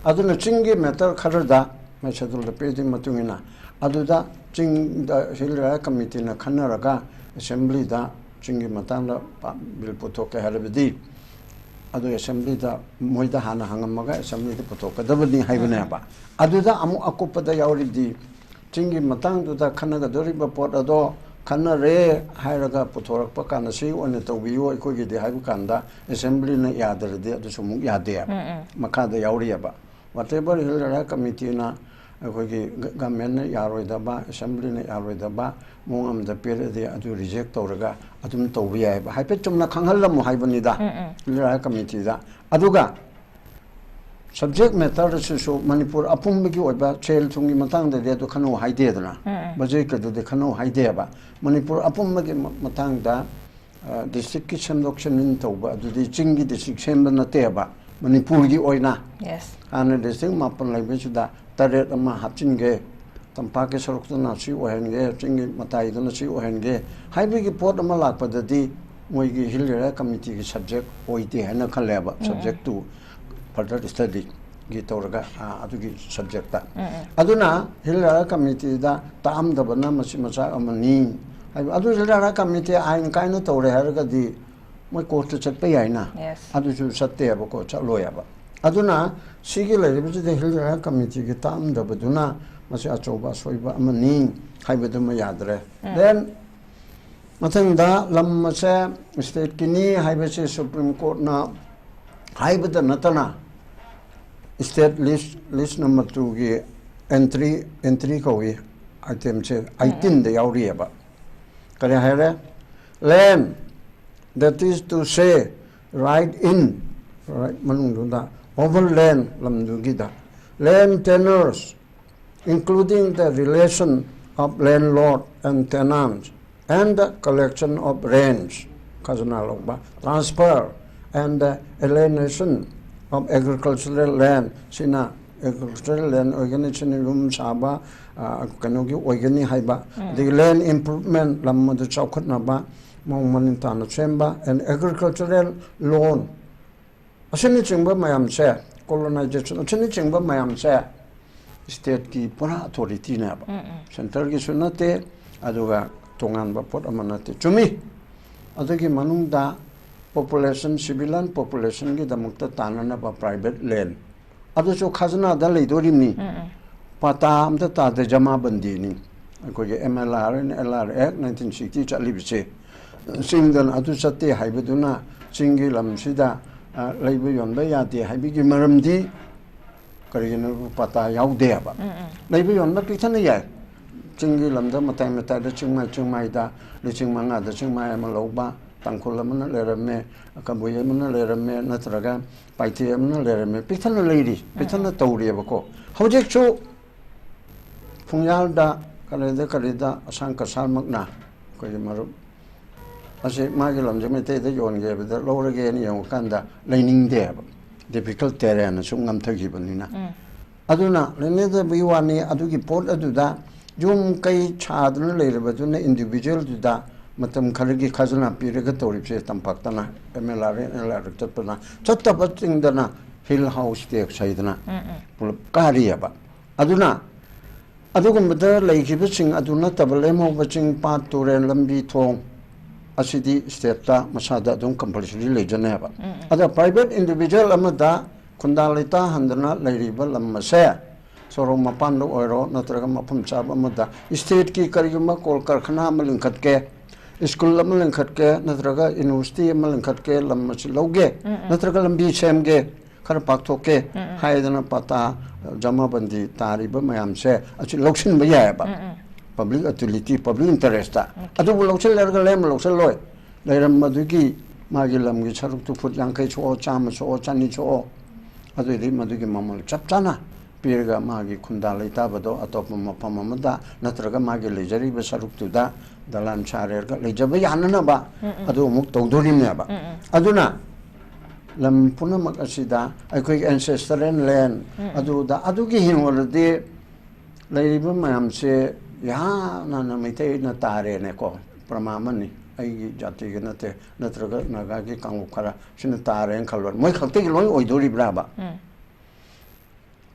ꯑꯗꯨꯅ ꯆꯤꯡꯒꯤ ꯃꯦꯇꯔ ꯈꯔꯗ ꯃꯣꯏ ꯁꯦꯗꯨꯜꯗ ꯄꯤꯔꯤꯗꯨꯒꯤ ꯃꯇꯨꯡ ꯏꯟꯅ ꯑꯗꯨꯗ ꯆꯤꯡꯗ ꯍꯤꯜ ꯔꯥꯏꯠ ꯀꯃꯤꯇꯤꯅ ꯈꯟꯅꯔꯒ ꯑꯦꯁꯦꯝꯕ꯭ꯂꯤꯗ ꯆꯤꯡꯒꯤ ꯃꯇꯥꯡꯗ ꯄ-, ꯕꯤꯜ ꯄꯨꯊꯣꯛꯀꯦ ꯍꯥꯏꯔꯕꯗꯤ ꯑꯗꯨ ꯑꯦꯁꯦꯝꯕ꯭ꯂꯤꯗ ꯃꯣꯏꯗ ꯍꯥꯟꯅ ꯍꯪꯉꯝꯃꯒ ꯑꯦꯁꯦꯝꯕ꯭ꯂꯤꯗ ꯄꯨꯊꯣꯛꯀꯗꯕꯅꯤ ꯍꯥꯏꯕꯅꯦꯕ꯫ ꯑꯗꯨꯗ ꯑꯃꯨꯛ ꯑꯀꯨꯞꯄꯗ ꯌꯥꯎꯔꯤꯗꯤ ꯆꯤꯡꯒꯤ ꯃꯇꯥꯡꯗꯨꯗ ꯈꯟꯅꯒꯗꯧꯔꯤꯕ ꯄꯣꯠ ꯑꯗꯣ ꯈꯟꯅꯔꯦ ꯍꯥꯏꯔꯒ ꯄꯨꯊꯣꯔꯛꯄ ꯀꯥꯟꯗ ꯁꯤ ꯑꯣꯏꯅ ꯇꯧꯕꯤꯌꯨ ꯑꯩꯈꯣꯏꯒꯤꯗꯤ ꯍꯥꯏꯕ ꯀꯥꯟꯗ ꯑꯦꯁꯦꯝꯕ꯭ꯂꯤꯅ ꯌꯥꯗ꯭ꯔꯗꯤ ꯑꯗꯨꯁꯨ ꯑꯃꯨꯛ ꯌꯥꯗꯦꯕ꯫ ꯎꯝ, ꯎꯝ꯫ ꯃꯈꯥꯗ ꯌꯥꯎꯔꯤꯑꯕ꯫ Whatever Hill Area Committeeꯅ ꯑꯩꯈꯣꯏꯒꯤ ꯒ-, ꯒꯃꯦꯟꯅ ꯌꯥꯔꯣꯏꯗꯕ, ꯑꯦꯁꯦꯝꯕ꯭ꯂꯤꯅ ꯌꯥꯔꯣꯏꯗꯕ ꯃꯑꯣꯡ ꯑꯃꯗ ꯄꯤꯔꯛꯑꯗꯤ ꯑꯗꯨ ꯔꯤꯖꯦꯛ ꯇꯧꯔꯒ ꯑꯗꯨꯝ ꯇꯧꯕ ꯌꯥꯏꯑꯕ꯫ ꯍꯥꯏꯐꯦꯠ ꯆꯨꯝꯅ ꯈꯪꯍꯜꯂꯝꯃꯨ ꯍꯥꯏꯕꯅꯤꯗ꯫ ꯎꯝ, ꯎꯝ꯫ Hill Area Committeeꯗ꯫ ꯑꯗꯨꯒ ꯁꯕꯖꯦꯛ ꯃꯦꯇꯔꯁꯤꯁꯨ ꯃꯅꯤꯄꯨꯔ ꯑꯄꯨꯝꯕꯒꯤ ꯑꯣꯏꯕ ꯁꯦꯜ ꯊꯨꯝꯒꯤ ꯃꯇꯥꯡꯗꯗꯤ ꯑꯗꯨ ꯈꯟꯅꯧ ꯍꯥꯏꯗꯦꯗꯅ꯫ ꯎꯝ, ꯎꯝ꯫ ꯕꯖꯦꯠꯀꯗꯨꯗꯤ ꯈꯟꯅꯧ ꯍꯥꯏꯗꯦꯕ꯫ ꯃꯅꯤꯄꯨꯔ ꯑꯄꯨꯝꯕꯒꯤ ꯃ-, ꯃꯇꯥꯡꯗ, ꯑ, ꯗꯤꯁꯇ꯭ꯔꯤꯛꯀꯤ ꯁꯦꯝꯗꯣꯛ ꯁꯦꯝꯖꯤꯟ ꯇꯧꯕ ꯑꯗꯨꯗꯤ ꯆꯤꯡꯒꯤ ꯗꯤꯁꯇ꯭ꯔꯤꯛ ꯁꯦꯝꯕ ꯅꯠꯇꯦꯕ꯫ ꯃꯅꯤꯄꯨꯔꯒꯤ ꯑꯣꯏꯅ ꯌꯦꯁ꯫ ꯍꯥꯟꯅ ꯗꯤꯁꯇ꯭ꯔꯤꯛ ꯃꯥꯄꯟ ꯂꯩꯕꯁꯤꯗ ꯇꯔꯦꯠ ꯑꯃ ꯍꯥꯞꯆꯤꯟꯒꯦ, ꯇꯝꯄꯥꯛꯀꯤ ꯁꯔꯨꯛꯇꯅ ꯁꯤ ꯑꯣꯏꯍꯟꯒꯦ, ꯆꯤꯡꯒꯤ ꯃꯇꯥꯏꯗꯅ ꯁꯤ ꯑꯣꯏꯍꯟꯒꯦ ꯍꯥꯏꯕꯒꯤ ꯄꯣꯠ ꯑꯃ ꯂꯥꯛꯄꯗꯗꯤ ꯃꯣꯏꯒꯤ ꯍꯤꯜ ꯑꯦꯔꯤꯌꯥ ꯀꯃꯤꯇꯤꯒꯤ ꯁꯕꯖꯦꯛ ꯑꯣꯏꯗꯦ ꯍꯥꯏꯅ ꯈꯜꯂꯦꯕ꯫ ꯎꯝ, ꯎꯝ꯫ Subject to further study ꯒꯤ ꯇꯧꯔꯒ, ꯑ, ꯑꯗꯨꯒꯤ ꯁꯕꯖꯦꯛꯇ꯫ ꯎꯝ, ꯎꯝ꯫ ꯑꯗꯨꯅ ꯍꯤꯜ ꯑꯦꯔꯤꯌꯥ ꯀꯃꯤꯇꯤꯗ ꯇꯥꯛꯑꯝꯗꯕꯅ ꯃꯁꯤ ꯃꯆꯥꯛ ꯑꯃꯅꯤ ꯍꯥꯏꯕ꯫ ꯑꯗꯨ ꯍꯤꯜ ꯑꯦꯔꯤꯌꯥ ꯀꯃꯤꯇꯤ ꯑꯥꯏꯟ ꯀꯥꯏꯅ ꯇꯧꯔꯦ ꯍꯥꯏꯔꯒꯗꯤ ꯃꯣꯏ ꯀꯣꯔꯠꯇ ꯆꯠꯄ ꯌꯥꯏꯅ꯫ ꯌꯦꯁ꯫ ꯑꯗꯨꯁꯨ ꯆꯠꯇꯦꯕꯀꯣ, ꯆꯠꯂꯣꯏꯕ꯫ ꯑꯗꯨꯅ ꯁꯤꯒꯤ ꯂꯩꯔꯤꯕꯁꯤꯗ ꯍꯤꯜ ꯑꯦꯔꯤꯌꯥ ꯀꯃꯤꯇꯤꯒꯤ ꯇꯥꯛꯑꯝꯗꯕꯗꯨꯅ ꯃꯁꯤ ꯑꯆꯧꯕ ꯑꯁꯣꯏꯕ ꯑꯃꯅꯤ ꯍꯥꯏꯕꯗꯨꯃ ꯌꯥꯗ꯭ꯔꯦ꯫ ꯎꯝ꯫ Then ꯃꯊꯪꯗ ꯂꯝ ꯑꯁꯦ ꯁ꯭ꯇꯦꯠꯀꯤꯅꯤ ꯍꯥꯏꯕꯁꯤ ꯁꯨꯄ꯭ꯔꯤꯝ ꯀꯣꯔꯠꯅ ꯍꯥꯏꯕꯗ ꯅꯠꯇꯅ state list, list number twoꯒꯤ entry, entry ꯀꯧꯏ, itemꯁꯦ eighteenꯗ ꯌꯥꯎꯔꯤꯑꯕ꯫ ꯀꯔꯤ ꯍꯥꯏꯔꯦ? Land, that is to say, right in, right ꯃꯅꯨꯡꯗꯨꯗ, over land ꯂꯝꯗꯨꯒꯤꯗ, land tenures, including the relation of landlord and tenants and the collection of rents, ꯈꯖꯅꯥ ꯂꯧꯕ, transfer and the alienation of agricultural land, ꯁꯤꯅ agricultural land ꯑꯣꯏꯒꯅꯤ, ꯁꯤꯅ ꯌꯨꯝ ꯁꯥꯕ, ꯑ, ꯀꯩꯅꯣꯒꯤ ꯑꯣꯏꯒꯅꯤ ꯍꯥꯏꯕ, ꯎꯝ꯫ ꯑꯗꯒꯤ land improvement, ꯂꯝ ꯑꯗꯨ ꯆꯥꯎꯈꯠꯅꯕ ꯃꯑꯣꯡ ꯃꯔꯤꯟ ꯇꯥꯅ ꯁꯦꯝꯕ, and agricultural loan, ꯑꯁꯤꯅꯆꯤꯡꯕ ꯃꯌꯥꯝꯁꯦ, colonization ꯑꯁꯤꯅꯆꯤꯡꯕ ꯃꯌꯥꯝꯁꯦ ꯁ꯭ꯇꯦꯠꯀꯤ ꯄꯨꯔꯥ ꯑꯣꯊꯣꯔꯤꯇꯤꯅꯦꯕ꯫ ꯁꯦꯟꯇꯔꯒꯤꯁꯨ ꯅꯠꯇꯦ, ꯑꯗꯨꯒ ꯇꯣꯉꯥꯟꯕ ꯄꯣꯠ ꯑꯃ ꯅꯠꯇꯦ꯫ ꯆꯨꯝꯃꯤ꯫ ꯑꯗꯨꯒꯤ ꯃꯅꯨꯡꯗ ꯄꯣꯄꯨꯂꯦꯁꯟ, ꯁꯤꯚꯤꯂꯤꯌꯟ ꯄꯣꯄꯨꯂꯦꯁꯟꯒꯤꯗꯃꯛꯇ ꯇꯥꯟꯅꯅꯕ ꯄ꯭ꯔꯥꯏꯚꯦꯠ ꯂꯦꯟ, ꯑꯗꯨꯁꯨ ꯈꯖꯅꯥꯗ ꯂꯩꯗꯣꯔꯤꯕꯅꯤ꯫ ꯄꯥꯇꯥ ꯑꯝꯇ ꯇꯥꯗꯦ, ꯖꯃꯥꯕꯟꯗꯤꯅꯤ꯫ ꯑꯩꯈꯣꯏꯒꯤ M L R and L R Act nineteen sixty ꯆꯠꯂꯤꯕꯁꯦ, ꯆꯤꯡꯗꯅ ꯑꯗꯨ ꯆꯠꯇꯦ ꯍꯥꯏꯕꯗꯨꯅ ꯆꯤꯡꯒꯤ ꯂꯝꯁꯤꯗ, ꯑ, ꯂꯩꯕ ꯌꯣꯟꯕ ꯌꯥꯗꯦ ꯍꯥꯏꯕꯒꯤ ꯃꯔꯝꯗꯤ ꯀꯔꯤꯒꯤꯅꯣ? ꯄꯥꯇꯥ ꯌꯥꯎꯗꯦꯕ꯫ ꯂꯩꯕ ꯌꯣꯟꯕ ꯄꯤꯛꯊꯅ ꯌꯥꯏ꯫ ꯆꯤꯡꯒꯤ ꯂꯝꯗ ꯃꯇꯥꯏ ꯃꯇꯥꯏꯗ ꯆꯤꯡꯃꯥꯏ ꯆꯤꯡꯃꯥꯏꯗ ꯂꯤꯁꯤꯡ ꯃꯉꯥꯗ ꯆꯤꯡꯃꯥꯏ ꯑꯃ ꯂꯧꯕ, ꯇꯥꯡꯈꯨꯜ ꯑꯃꯅ ꯂꯩꯔꯝꯃꯦ, ꯀꯕꯨꯏ ꯑꯃꯅ ꯂꯩꯔꯝꯃꯦ, ꯅꯠꯇ꯭ꯔꯒ ꯄꯥꯏꯊꯦ ꯑꯃꯅ ꯂꯩꯔꯝꯃꯦ, ꯄꯤꯛꯊꯅ ꯂꯩꯔꯤ, ꯄꯤꯛꯊꯅ ꯇꯧꯔꯤꯑꯕꯀꯣ꯫ ꯍꯧꯖꯤꯛꯁꯨ ꯈꯣꯡꯌꯥꯜꯗ ꯀꯔꯤꯗ ꯀꯔꯤꯗ ꯑꯁꯥꯡ ꯀꯁꯥꯔꯃꯛꯅ ꯑꯩꯈꯣꯏꯒꯤ ꯃꯔꯨꯞ ꯑꯁꯤ ꯃꯥꯒꯤ ꯂꯝꯁꯦ ꯃꯩꯇꯩꯗ ꯌꯣꯟꯒꯦ ꯍꯥꯏꯕꯗ ꯂꯧꯔꯒꯦꯅ ꯌꯦꯡꯉꯀꯥꯟꯗ ꯂꯩꯅꯤꯡꯗꯦꯕ, ꯗꯤꯐꯤꯀꯜ ꯇꯦꯔꯦꯟꯅ ꯁꯨꯝ ꯉꯝꯊꯈꯤꯕꯅꯤꯅ꯫ ꯑꯗꯨꯅ ꯂꯩꯅꯗꯕꯒꯤ ꯋꯥꯅꯤ, ꯑꯗꯨꯒꯤ ꯄꯣꯠ ꯑꯗꯨꯗ ꯌꯨꯝ ꯀꯩ ꯁꯥꯗꯨꯅ ꯂꯩꯔꯕꯗꯨꯅ ꯏꯟꯗꯤꯕꯤꯖꯨꯋꯦꯜꯗꯨꯗ ꯃꯇꯝ ꯈꯔꯒꯤ ꯈꯖꯅꯥ ꯄꯤꯔꯒ ꯇꯧꯔꯤꯕꯁꯦ ꯇꯝꯄꯥꯛꯇꯅ M L R, L R ꯆꯠꯄꯅ, ꯆꯠꯇꯕ ꯆꯤꯡꯗꯅ ꯍꯤꯜ ꯍꯥꯎꯁ ꯇꯦꯛꯁ ꯍꯥꯏꯗꯅ ꯄꯨꯂꯞ ꯀꯥꯔꯤꯑꯕ꯫ ꯑꯗꯨꯅ ꯑꯗꯨꯒꯨꯝꯕꯗ ꯂꯩꯈꯤꯕꯁꯤꯡ ꯑꯗꯨ ꯅꯠꯇꯕ ꯂꯦꯝꯍꯧꯕ ꯆꯤꯡ, ꯄꯥꯠ, ꯇꯨꯔꯦꯜ, ꯂꯝꯕꯤ, ꯊꯣꯡ ꯑꯁꯤꯗꯤ ꯁ꯭ꯇꯦꯠꯇ ꯃꯁꯥꯗ ꯑꯗꯨꯝ ꯀꯝꯄꯜꯁꯔꯤ ꯂꯩꯖꯅꯦꯕ꯫ ꯑꯗ ꯄ꯭ꯔꯥꯏꯚꯦꯠ ꯏꯟꯗꯤꯕꯤꯖꯨꯋꯦꯜ ꯑꯃꯗ ꯈꯨꯟꯗꯥ ꯂꯩꯇꯥ ꯍꯟꯗꯅ ꯂꯩꯔꯤꯕ ꯂꯝ ꯑꯁꯦ ꯁꯣꯔꯣꯛ ꯃꯄꯥꯟꯗ ꯑꯣꯏꯔꯣ ꯅꯠꯇ꯭ꯔꯒ ꯃꯐꯝ ꯆꯥꯕ ꯑꯃꯗ ꯁ꯭ꯇꯦꯠꯀꯤ ꯀꯔꯤꯒꯨꯝꯕ ꯀꯣꯜ ꯀꯔꯈꯅꯥ ꯑꯃ ꯂꯤꯡꯈꯠꯀꯦ, ꯁ꯭ꯀꯨꯜ ꯑꯃ ꯂꯤꯡꯈꯠꯀꯦ, ꯅꯠꯇ꯭ꯔꯒ ꯌꯨꯅꯤꯚꯔꯁꯤꯇꯤ ꯑꯃ ꯂꯤꯡꯈꯠꯀꯦ, ꯂꯝ ꯑꯁꯤ ꯂꯧꯒꯦ, ꯅꯠꯇ꯭ꯔꯒ ꯂꯝꯕꯤ ꯁꯦꯝꯒꯦ, ꯈꯔ ꯄꯥꯛꯊꯣꯛꯀꯦ ꯍꯥꯏꯗꯅ ꯄꯥꯇꯥ, ꯖꯃꯥꯕꯟꯗꯤ ꯇꯥꯔꯤꯕ ꯃꯌꯥꯝꯁꯦ ꯑꯁꯤ ꯂꯧꯁꯤꯟꯕ ꯌꯥꯏꯑꯕ꯫ Public utility, public interest. ꯑꯗꯨꯕꯨ ꯂꯧꯁꯤꯜꯂꯔꯒ ꯂꯦꯝꯅ ꯂꯧꯁꯤꯜꯂꯣꯏ꯫ ꯂꯩꯔꯝꯕꯗꯨꯒꯤ ꯃꯥꯒꯤ ꯂꯝꯒꯤ ꯁꯔꯨꯛꯇꯨ ꯐꯨꯠ ꯌꯥꯡꯈꯩ ꯁꯣꯛꯑꯣ, ꯆꯥꯝꯃ ꯁꯣꯛꯑꯣ, ꯆꯅꯤ ꯁꯣꯛꯑꯣ, ꯑꯗꯨꯑꯣꯏꯗꯤ ꯃꯗꯨꯒꯤ ꯃꯃꯜ ꯆꯞ ꯆꯥꯅ ꯄꯤꯔꯒ ꯃꯥꯒꯤ ꯈꯨꯟꯗꯥ ꯂꯩꯇꯥꯕꯗꯣ ꯑꯇꯣꯞꯄ ꯃꯐꯝ ꯑꯃꯗ ꯅꯠꯇ꯭ꯔꯒ ꯃꯥꯒꯤ ꯂꯩꯖꯔꯤꯕ ꯁꯔꯨꯛꯇꯨꯗ ꯗꯂꯥꯟ ꯁꯥꯔꯦꯔꯒ ꯂꯩꯖꯕ ꯌꯥꯅꯅꯕ ꯑꯗꯨ ꯑꯃꯨꯛ ꯇꯧꯗꯣꯔꯤꯕꯅꯦꯕ꯫ ꯑꯗꯨꯅ ꯂꯝ ꯄꯨꯝꯅꯃꯛ ꯑꯁꯤꯗ ꯑꯩꯈꯣꯏꯒꯤ ancestral land, ꯑꯗꯨꯗ, ꯑꯗꯨꯒꯤ ꯍꯤꯡꯉꯨꯔꯗꯤ ꯂꯩꯔꯤꯕ ꯃꯌꯥꯝꯁꯦ ꯌꯥꯝꯅ ꯃꯩꯇꯩꯅ ꯇꯥꯔꯦꯅꯦꯀꯣ꯫ ꯄ꯭ꯔꯃꯥ ꯑꯃꯅꯤ, ꯑꯩꯒꯤ ꯖꯥꯇꯤꯒꯤ ꯅꯠꯇꯦ, ꯅꯠꯇ꯭ꯔꯒ ꯅꯥꯒꯥꯒꯤ ꯀꯥꯡꯂꯨꯞ ꯈꯔ ꯁꯤꯅ ꯇꯥꯔꯦꯅ ꯈꯜꯂꯣ, ꯃꯣꯏ ꯈꯛꯇꯒꯤ ꯂꯣꯏ ꯑꯣꯏꯗꯣꯔꯤꯕ꯭ꯔꯥꯕ?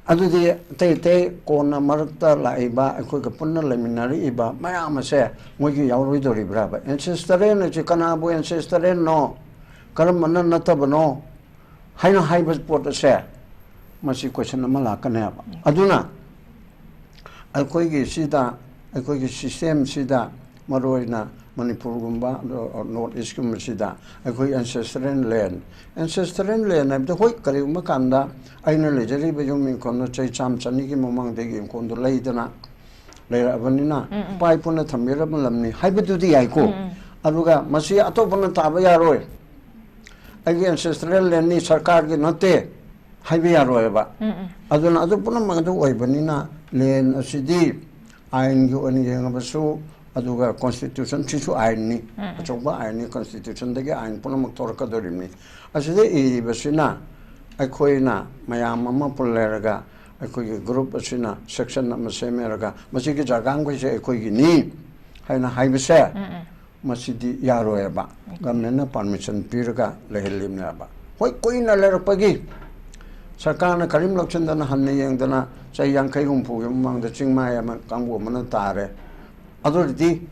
ꯑꯗꯨꯗꯤ ꯑꯇꯩ ꯑꯇꯩ ꯀꯣꯟꯅ ꯃꯔꯛꯇ ꯂꯥꯛꯏꯕ, ꯑꯩꯈꯣꯏꯒ ꯄꯨꯟꯅ ꯂꯩꯃꯤꯟꯅꯔꯛꯏꯕ ꯃꯌꯥꯝ ꯑꯁꯦ ꯃꯣꯏꯒꯤ ꯌꯥꯎꯔꯣꯏꯗꯧꯔꯤꯕ꯭ꯔꯥꯕ? ꯑꯦꯟꯁꯦꯁꯇꯔꯦꯜ ꯑꯁꯤ ꯀꯅꯥꯕꯨ ꯑꯦꯟꯁꯦꯁꯇꯔꯦꯜꯅꯣ, ꯀꯔꯝꯕꯅ ꯅꯠꯇꯕꯅꯣ ꯍꯥꯏꯅ ꯍꯥꯏꯕ ꯄꯣꯠ ꯑꯁꯦ, ꯃꯁꯤ ꯀꯣꯏꯁꯟ ꯑꯃ ꯂꯥꯛꯀꯅꯦꯕ꯫ ꯑꯗꯨꯅ ꯑꯩꯈꯣꯏꯒꯤ ꯁꯤꯗ, ꯑꯩꯈꯣꯏꯒꯤ ꯁꯤꯁꯇꯦꯝꯁꯤꯗ, ꯃꯔꯨꯑꯣꯏꯅ ꯃꯅꯤꯄꯨꯔꯒꯨꯝꯕ, ꯅꯣꯔꯠ ꯏꯁꯀꯨꯝꯕꯁꯤꯗ ꯑꯩꯈꯣꯏ ꯑꯦꯟꯁꯦꯁꯇꯔꯦꯜ ꯂꯦꯟ, ꯑꯦꯟꯁꯦꯁꯇꯔꯦꯜ ꯂꯦꯟ ꯍꯥꯏꯕꯗ, ꯍꯣꯏ, ꯀꯔꯤꯒꯨꯝꯕ ꯀꯥꯟꯗ ꯑꯩꯅ ꯂꯩꯖꯔꯤꯕ ꯌꯨꯝ ꯏꯪꯈꯣꯜꯗꯣ ꯆꯍꯤ ꯆꯥꯝꯃ ꯆꯅꯤꯒꯤ ꯃꯃꯥꯡꯗꯒꯤ ꯏꯪꯈꯣꯜꯗꯣ ꯂꯩꯗꯅ ꯂꯩꯔꯛꯑꯕꯅꯤꯅ, ꯎꯝ, ꯎꯝ꯫ ꯏꯄꯥ ꯏꯄꯨꯅ ꯊꯝꯕꯤꯔꯕ ꯂꯝꯅꯤ ꯍꯥꯏꯕꯗꯨꯗꯤ ꯌꯥꯏꯀꯣ꯫ ꯎꯝ, ꯎꯝ꯫ ꯑꯗꯨꯒ ꯃꯁꯤ ꯑꯇꯣꯞꯄꯅ ꯇꯥꯕ ꯌꯥꯔꯣꯏ, ꯑꯩꯒꯤ ꯑꯦꯟꯁꯦꯁꯇꯔꯦꯜ ꯂꯦꯟꯅꯤ, ꯁꯔꯀꯥꯔꯒꯤ ꯅꯠꯇꯦ ꯍꯥꯏꯕ ꯌꯥꯔꯣꯏꯕ꯫ ꯎꯝ, ꯎꯝ꯫ ꯑꯗꯨꯅ ꯑꯗꯨ ꯄꯨꯝꯅꯃꯛ ꯑꯗꯨ ꯑꯣꯏꯕꯅꯤꯅ, ꯂꯦꯟ ꯑꯁꯤꯗꯤ ꯑꯥꯏꯟꯒꯤ ꯑꯣꯏꯅ ꯌꯦꯡꯉꯕꯁꯨ, ꯑꯗꯨꯒ ꯀꯣꯟꯁꯇꯤꯇ꯭ꯌꯨꯁꯟꯁꯤꯁꯨ ꯑꯥꯏꯟꯅꯤ, ꯎꯝ, ꯎꯝ꯫ ꯑꯆꯧꯕ ꯑꯥꯏꯟꯅꯤ, ꯀꯣꯟꯁꯇꯤꯇ꯭ꯌꯨꯁꯟꯗꯒꯤ ꯑꯥꯏꯟ ꯄꯨꯝꯅꯃꯛ ꯊꯣꯔꯛꯀꯗꯧꯔꯤꯕꯅꯤ꯫ ꯑꯁꯤꯗ ꯏꯔꯤꯕꯁꯤꯅ ꯑꯩꯈꯣꯏꯅ ꯃꯌꯥꯝ ꯑꯃ ꯄꯨꯜꯂꯦꯔꯒ, ꯑꯩꯈꯣꯏꯒꯤ ꯒ꯭ꯔꯨꯞ ꯑꯁꯤꯅ ꯁꯦꯛꯁꯟ ꯑꯃ ꯁꯦꯝꯃꯦꯔꯒ, ꯃꯁꯤꯒꯤ ꯖꯒꯥꯈꯩꯁꯦ ꯑꯩꯈꯣꯏꯒꯤꯅꯤ ꯍꯥꯏꯅ ꯍꯥꯏꯕꯁꯦ, ꯎꯝ, ꯎꯝ꯫ ꯃꯁꯤꯗꯤ ꯌꯥꯔꯣꯏꯕ꯫ ꯒꯚꯔꯟꯃꯦꯟꯠꯅ ꯄꯥꯔꯃꯤꯁꯟ ꯄꯤꯔꯒ ꯂꯩꯍꯜꯂꯤꯕꯅꯦꯕ꯫ ꯍꯣꯏ, ꯀꯨꯏꯅ ꯂꯩꯔꯛꯄꯒꯤ ꯁꯔꯀꯥꯔꯅ ꯀꯔꯤꯝ ꯂꯧꯁꯤꯟꯗꯅ, ꯍꯟꯅ ꯌꯦꯡꯗꯅ, ꯆꯍꯤ ꯌꯥꯡꯈꯩ ꯍꯨꯝꯐꯨꯒꯤ ꯃꯃꯥꯡꯗ ꯆꯤꯡꯃꯥꯏ ꯑꯃ ꯀꯥꯡꯕꯨ ꯑꯃꯅ ꯇꯥꯔꯦ꯫ ꯑꯗꯨ ꯑꯣꯏꯔꯗꯤ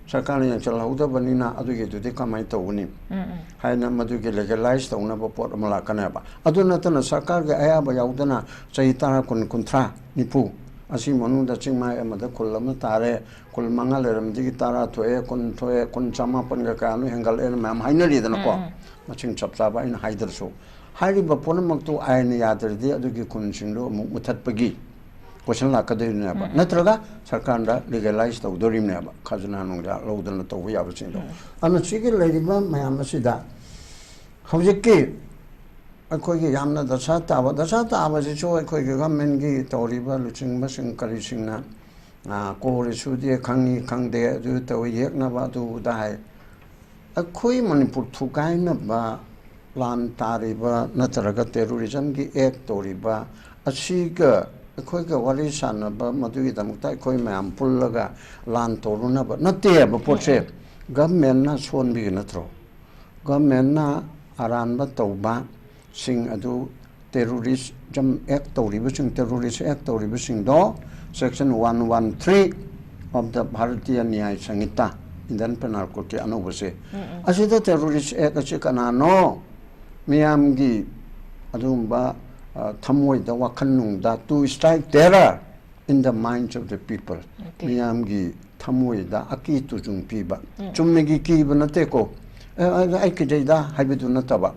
ꯁꯔꯀꯥꯔꯅ ꯌꯦꯡꯁꯤꯜꯍꯧꯗꯕꯅꯤꯅ ꯑꯗꯨꯒꯤꯗꯨꯗꯤ ꯀꯃꯥꯏꯅ ꯇꯧꯒꯅꯤ? ꯎꯝ, ꯎꯝ꯫ ꯍꯥꯏꯅ ꯃꯗꯨꯒꯤ ꯂꯤꯒꯦꯂꯥꯏꯁ ꯇꯧꯅꯕ ꯄꯣꯠ ꯑꯃ ꯂꯥꯛꯀꯅꯦꯕ꯫ ꯑꯗꯨ ꯅꯠꯇꯅ ꯁꯔꯀꯥꯔꯒꯤ ꯑꯌꯥꯕ ꯌꯥꯎꯗꯅ ꯆꯍꯤ ꯇꯔꯥ, ꯀꯨꯟ, ꯀꯨꯟꯊ꯭ꯔꯥ, ꯅꯤꯐꯨ ꯑꯁꯤ ꯃꯅꯨꯡꯗ ꯆꯤꯡꯃꯥꯏ ꯑꯃꯗ ꯈꯨꯜ ꯑꯃ ꯇꯥꯔꯦ, ꯈꯨꯜ ꯃꯉꯥ ꯂꯩꯔꯝꯕꯗꯒꯤ ꯇꯔꯥ ꯊꯣꯛꯑꯦ, ꯀꯨꯟ ꯊꯣꯛꯑꯦ, ꯀꯨꯟ, ꯆꯃꯥꯄꯟꯒ ꯀꯌꯥꯅꯣ ꯍꯦꯟꯒꯠꯂꯛꯑꯦꯅ ꯃꯌꯥꯝ ꯍꯥꯏꯅꯔꯤꯗꯅꯀꯣ꯫ ꯎꯝ, ꯎꯝ꯫ ꯃꯁꯤꯡ ꯆꯞ ꯆꯥꯕ ꯑꯩꯅ ꯍꯥꯏꯗ꯭ꯔꯁꯨ, ꯍꯥꯏꯔꯤꯕ ꯄꯨꯝꯅꯃꯛꯇꯨ ꯑꯥꯏꯟꯅ ꯌꯥꯗ꯭ꯔꯗꯤ ꯑꯗꯨꯒꯤ ꯈꯨꯟꯁꯤꯡꯗꯨ ꯑꯃꯨꯛ ꯃꯨꯊꯠꯄꯒꯤ ꯀꯣꯏꯁꯟ ꯂꯥꯛꯀꯗꯣꯏꯅꯦꯕ꯫ ꯎꯝ, ꯎꯝ꯫ ꯅꯠꯇ꯭ꯔꯒ ꯁꯔꯀꯥꯔꯗ ꯂꯤꯒꯦꯂꯥꯏꯁ ꯇꯧꯗꯣꯔꯤꯕꯅꯦꯕ, ꯈꯖꯅꯥ ꯅꯨꯡꯖꯥ ꯂꯧꯗꯅ ꯇꯧꯕ ꯌꯥꯕꯁꯤꯡꯗꯣ꯫ ꯎꯝ꯫ ꯑꯗꯨꯅ ꯁꯤꯒꯤ ꯂꯩꯔꯤꯕ ꯃꯌꯥꯝ ꯑꯁꯤꯗ ꯍꯧꯖꯤꯛꯀꯤ ꯑꯩꯈꯣꯏꯒꯤ ꯌꯥꯝꯅ ꯗꯁꯥ ꯇꯥꯕ, ꯗꯁꯥ ꯇꯥꯕꯁꯤꯁꯨ ꯑꯩꯈꯣꯏꯒꯤ ꯒꯚꯔꯟꯃꯦꯟꯠꯀꯤ ꯇꯧꯔꯤꯕ ꯂꯨꯆꯤꯡꯕꯁꯤꯡ ꯀꯔꯤꯁꯤꯡꯅ, ꯑꯥ, ꯀꯣꯔ ꯏꯁꯨꯗꯤ ꯈꯪꯉꯤ ꯈꯪꯗꯦ, ꯑꯗꯨ ꯇꯧꯏ, ꯌꯦꯛꯅꯕ ꯑꯗꯨ ꯑꯗꯥ ꯍꯥꯏ꯫ ꯑꯩꯈꯣꯏ ꯃꯅꯤꯄꯨꯔ ꯊꯨꯒꯥꯏꯅꯕ ꯂꯥꯟ ꯇꯥꯔꯤꯕ ꯅꯠꯇ꯭ꯔꯒ ꯇꯦꯔꯣꯔꯤꯖꯝꯒꯤ ꯑꯦꯛ ꯇꯧꯔꯤꯕ ꯑꯁꯤꯒ ꯑꯩꯈꯣꯏꯒ ꯋꯥꯔꯤ ꯁꯥꯟꯅꯕ, ꯃꯗꯨꯒꯤꯗꯃꯛꯇ ꯑꯩꯈꯣꯏ ꯃꯌꯥꯝ ꯄꯨꯜꯂꯒ ꯂꯥꯟ ꯇꯧꯔꯨꯅꯕ ꯅꯠꯇꯦꯕ ꯄꯣꯠꯁꯦ꯫ ꯎꯝ, ꯎꯝ꯫ ꯒꯚꯔꯟꯃꯦꯟꯠꯅ ꯁꯣꯟꯕꯒꯤ ꯅꯠꯇ꯭ꯔꯣ? ꯒꯚꯔꯟꯃꯦꯟꯠꯅ ꯑꯔꯥꯟꯕ ꯇꯧꯕꯁꯤꯡ ꯑꯗꯨ Terrorism Act ꯇꯧꯔꯤꯕꯁꯤꯡ, Terrorist Act ꯇꯧꯔꯤꯕꯁꯤꯡꯗꯣ, Section one one three of the Bharatiya Nyaya Sanhita, Indian Penal Code ꯀꯤ ꯑꯅꯧꯕꯁꯦ, ꯑꯁꯤꯗ Terrorist Act ꯑꯁꯤ ꯀꯅꯥꯅꯣ? ꯃꯤꯌꯥꯝꯒꯤ ꯑꯗꯨꯒꯨꯝꯕ, ꯑ, ꯊꯃꯣꯏꯗ, ꯋꯥꯈꯜ ꯅꯨꯡꯗ, to strike terror in the minds of the people. Okay. ꯃꯤꯌꯥꯝꯒꯤ ꯊꯃꯣꯏꯗ ꯑꯀꯤ ꯇꯨꯖꯨꯡ ꯄꯤꯕ꯫ ꯎꯝ꯫ ꯆꯨꯝꯅꯒꯤ ꯀꯤꯕ ꯅꯠꯇꯦꯀꯣ꯫ "ꯑꯦ, ꯑꯩ, ꯑꯩ ꯀꯤꯖꯩꯗ" ꯍꯥꯏꯕꯗꯨ ꯅꯠꯇꯕ,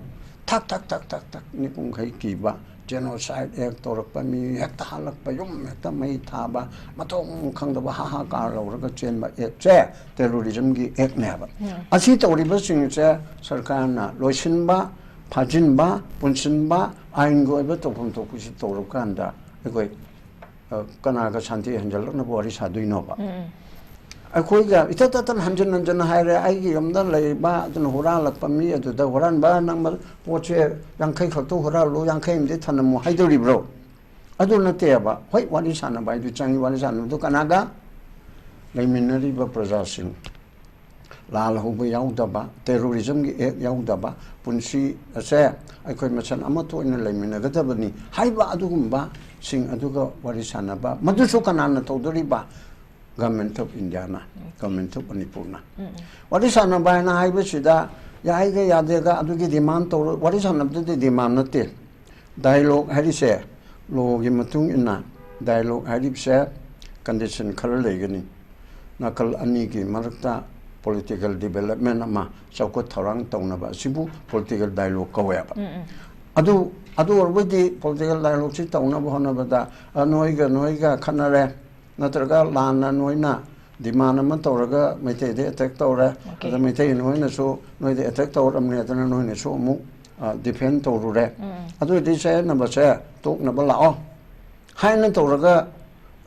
ꯊꯛ, ꯊꯛ, ꯊꯛ, ꯊꯛ, ꯊꯛ, ꯅꯤꯄꯨꯡ ꯃꯈꯩ ꯀꯤꯕ, Genocide Act ꯇꯧꯔꯛꯄ, ꯃꯤ ꯍꯦꯛꯇ ꯍꯥꯠꯂꯛꯄ, ꯌꯨꯝ ꯍꯦꯛꯇ ꯃꯩ ꯊꯥꯕ, ꯃꯊꯣꯡ ꯈꯪꯗꯕ ꯍꯥ ꯍꯥ ꯀꯥ ꯂꯧꯔꯒ ꯆꯦꯟꯕ Act ꯁꯦ Terrorism ꯒꯤ Act ꯅꯦꯕ꯫ ꯎꯝ꯫ ꯑꯁꯤ ꯇꯧꯔꯤꯕꯁꯤꯡꯁꯦ ꯁꯔꯀꯥꯔꯅ ꯂꯣꯏꯁꯤꯟꯕ, ꯐꯥꯖꯤꯟꯕ, ꯄꯨꯟꯁꯤꯟꯕ, ꯑꯥꯏꯟꯒꯤ ꯑꯣꯏꯕ ꯇꯧꯐꯝ ꯊꯣꯛꯄꯁꯤ ꯇꯧꯔꯀꯥꯟꯗ ꯑꯩꯈꯣꯏ ꯑ, ꯀꯅꯥꯒ ꯁꯥꯟꯇꯤ ꯍꯟꯖꯜꯂꯛꯅꯕ ꯋꯥꯔꯤ ꯁꯥꯗꯣꯏꯅꯣꯕ? ꯎꯝ, ꯎꯝ꯫ ꯑꯩꯈꯣꯏꯒ ꯏꯊꯠ ꯊꯠꯇꯅ ꯍꯟꯖꯤꯟ ꯍꯟꯖꯤꯟ ꯍꯥꯏꯔꯦ, "ꯑꯩꯒꯤ ꯌꯨꯝꯗ ꯂꯩꯕ ꯑꯗꯨꯅ ꯍꯨꯔꯥꯜꯂꯛꯄ ꯃꯤ ꯑꯗꯨꯗ ꯍꯨꯔꯥꯟꯕ ꯅꯪ ꯃ-, ꯄꯣꯠꯁꯦ ꯌꯥꯡꯈꯩ ꯈꯛꯇ ꯍꯨꯔꯥꯜꯂꯨ, ꯌꯥꯡꯈꯩ ꯑꯃꯗꯤ ꯊꯅꯝꯃꯨ" ꯍꯥꯏꯗꯣꯔꯤꯕ꯭ꯔꯣ? ꯑꯗꯨ ꯅꯠꯇꯦꯕ꯫ ꯍꯣꯏ, ꯋꯥꯔꯤ ꯁꯥꯟꯅꯕ ꯍꯥꯏꯗꯨ ꯆꯪꯉꯤ, ꯋꯥꯔꯤ ꯁꯥꯟꯅꯕꯗꯨ ꯀꯅꯥꯒ? ꯂꯩꯃꯤꯟꯅꯔꯤꯕ ꯄ꯭ꯔꯖꯥꯁꯤꯡ꯫ ꯂꯥꯜ ꯍꯧꯕ ꯌꯥꯎꯗꯕ, Terrorism ꯒꯤ Act ꯌꯥꯎꯗꯕ, ꯄꯨꯟꯁꯤ ꯑꯁꯦ ꯑꯩꯈꯣꯏ ꯃꯁꯦꯟ ꯑꯃꯠꯇ ꯑꯣꯏꯅ ꯂꯩꯃꯤꯟꯅꯒꯗꯕꯅꯤ ꯍꯥꯏꯕ ꯑꯗꯨꯒꯨꯝꯕꯁꯤꯡ ꯑꯗꯨꯒ ꯋꯥꯔꯤ ꯁꯥꯟꯅꯕ, ꯃꯗꯨꯁꯨ ꯀꯅꯥꯅ ꯇꯧꯗꯣꯔꯤꯕ? Government of India ꯅ, Government of ꯃꯅꯤꯄꯨꯔꯅ꯫ ꯎꯝ, ꯎꯝ꯫ ꯋꯥꯔꯤ ꯁꯥꯟꯅꯕ ꯍꯥꯏꯅ ꯍꯥꯏꯕꯁꯤꯗ ꯌꯥꯏꯒ ꯌꯥꯗꯦꯒ ꯑꯗꯨꯒꯤ demand ꯇꯧꯔꯣꯏ, ꯋꯥꯔꯤ ꯁꯥꯟꯅꯕꯗꯨꯗꯤ demand ꯅꯠꯇꯦ꯫ Dialogue ꯍꯥꯏꯔꯤꯁꯦ, law ꯒꯤ ꯃꯇꯨꯡ ꯏꯟꯅ dialogue ꯍꯥꯏꯔꯤꯕꯁꯦ condition ꯈꯔ ꯂꯩꯒꯅꯤ꯫ ꯅꯥꯀꯜ ꯑꯅꯤꯒꯤ ꯃꯔꯛꯇ political development ꯑꯃ, ꯆꯥꯎꯈꯠ ꯊꯧꯔꯥꯡ ꯇꯧꯅꯕ ꯑꯁꯤꯕꯨ political dialogue ꯀꯧꯋꯦꯕ꯫ ꯎꯝ, ꯎꯝ꯫ ꯑꯗꯨ, ꯑꯗꯨ ꯑꯣꯏꯔꯕꯗꯤ political dialogue ꯁꯤ ꯇꯧꯅꯕ ꯍꯣꯠꯅꯕꯗ, ꯑ, ꯅꯣꯏꯒ ꯅꯣꯏꯒ ꯈꯠꯅꯔꯦ, ꯅꯠꯇ꯭ꯔꯒ ꯂꯥꯟꯅ ꯅꯣꯏꯅ demand ꯑꯃ ꯇꯧꯔꯒ ꯃꯩꯇꯩꯗ attack ꯇꯧꯔꯦ, OK꯫ ꯑꯗ ꯃꯩꯇꯩ ꯅꯣꯏꯅꯁꯨ ꯅꯣꯏꯗ attack ꯇꯧꯔꯝꯅꯦ, ꯑꯗꯨꯅ ꯅꯣꯏꯅꯁꯨ ꯑꯃꯨꯛ, ꯑ, defend ꯇꯧꯔꯨꯔꯦ꯫ ꯎꯝ, ꯎꯝ꯫ ꯑꯗꯨ ꯑꯣꯏꯔꯗꯤ ꯆꯌꯦꯠꯅꯕꯁꯦ ꯇꯣꯛꯅꯕ ꯂꯥꯛꯑꯣ ꯍꯥꯏꯅ ꯇꯧꯔꯒ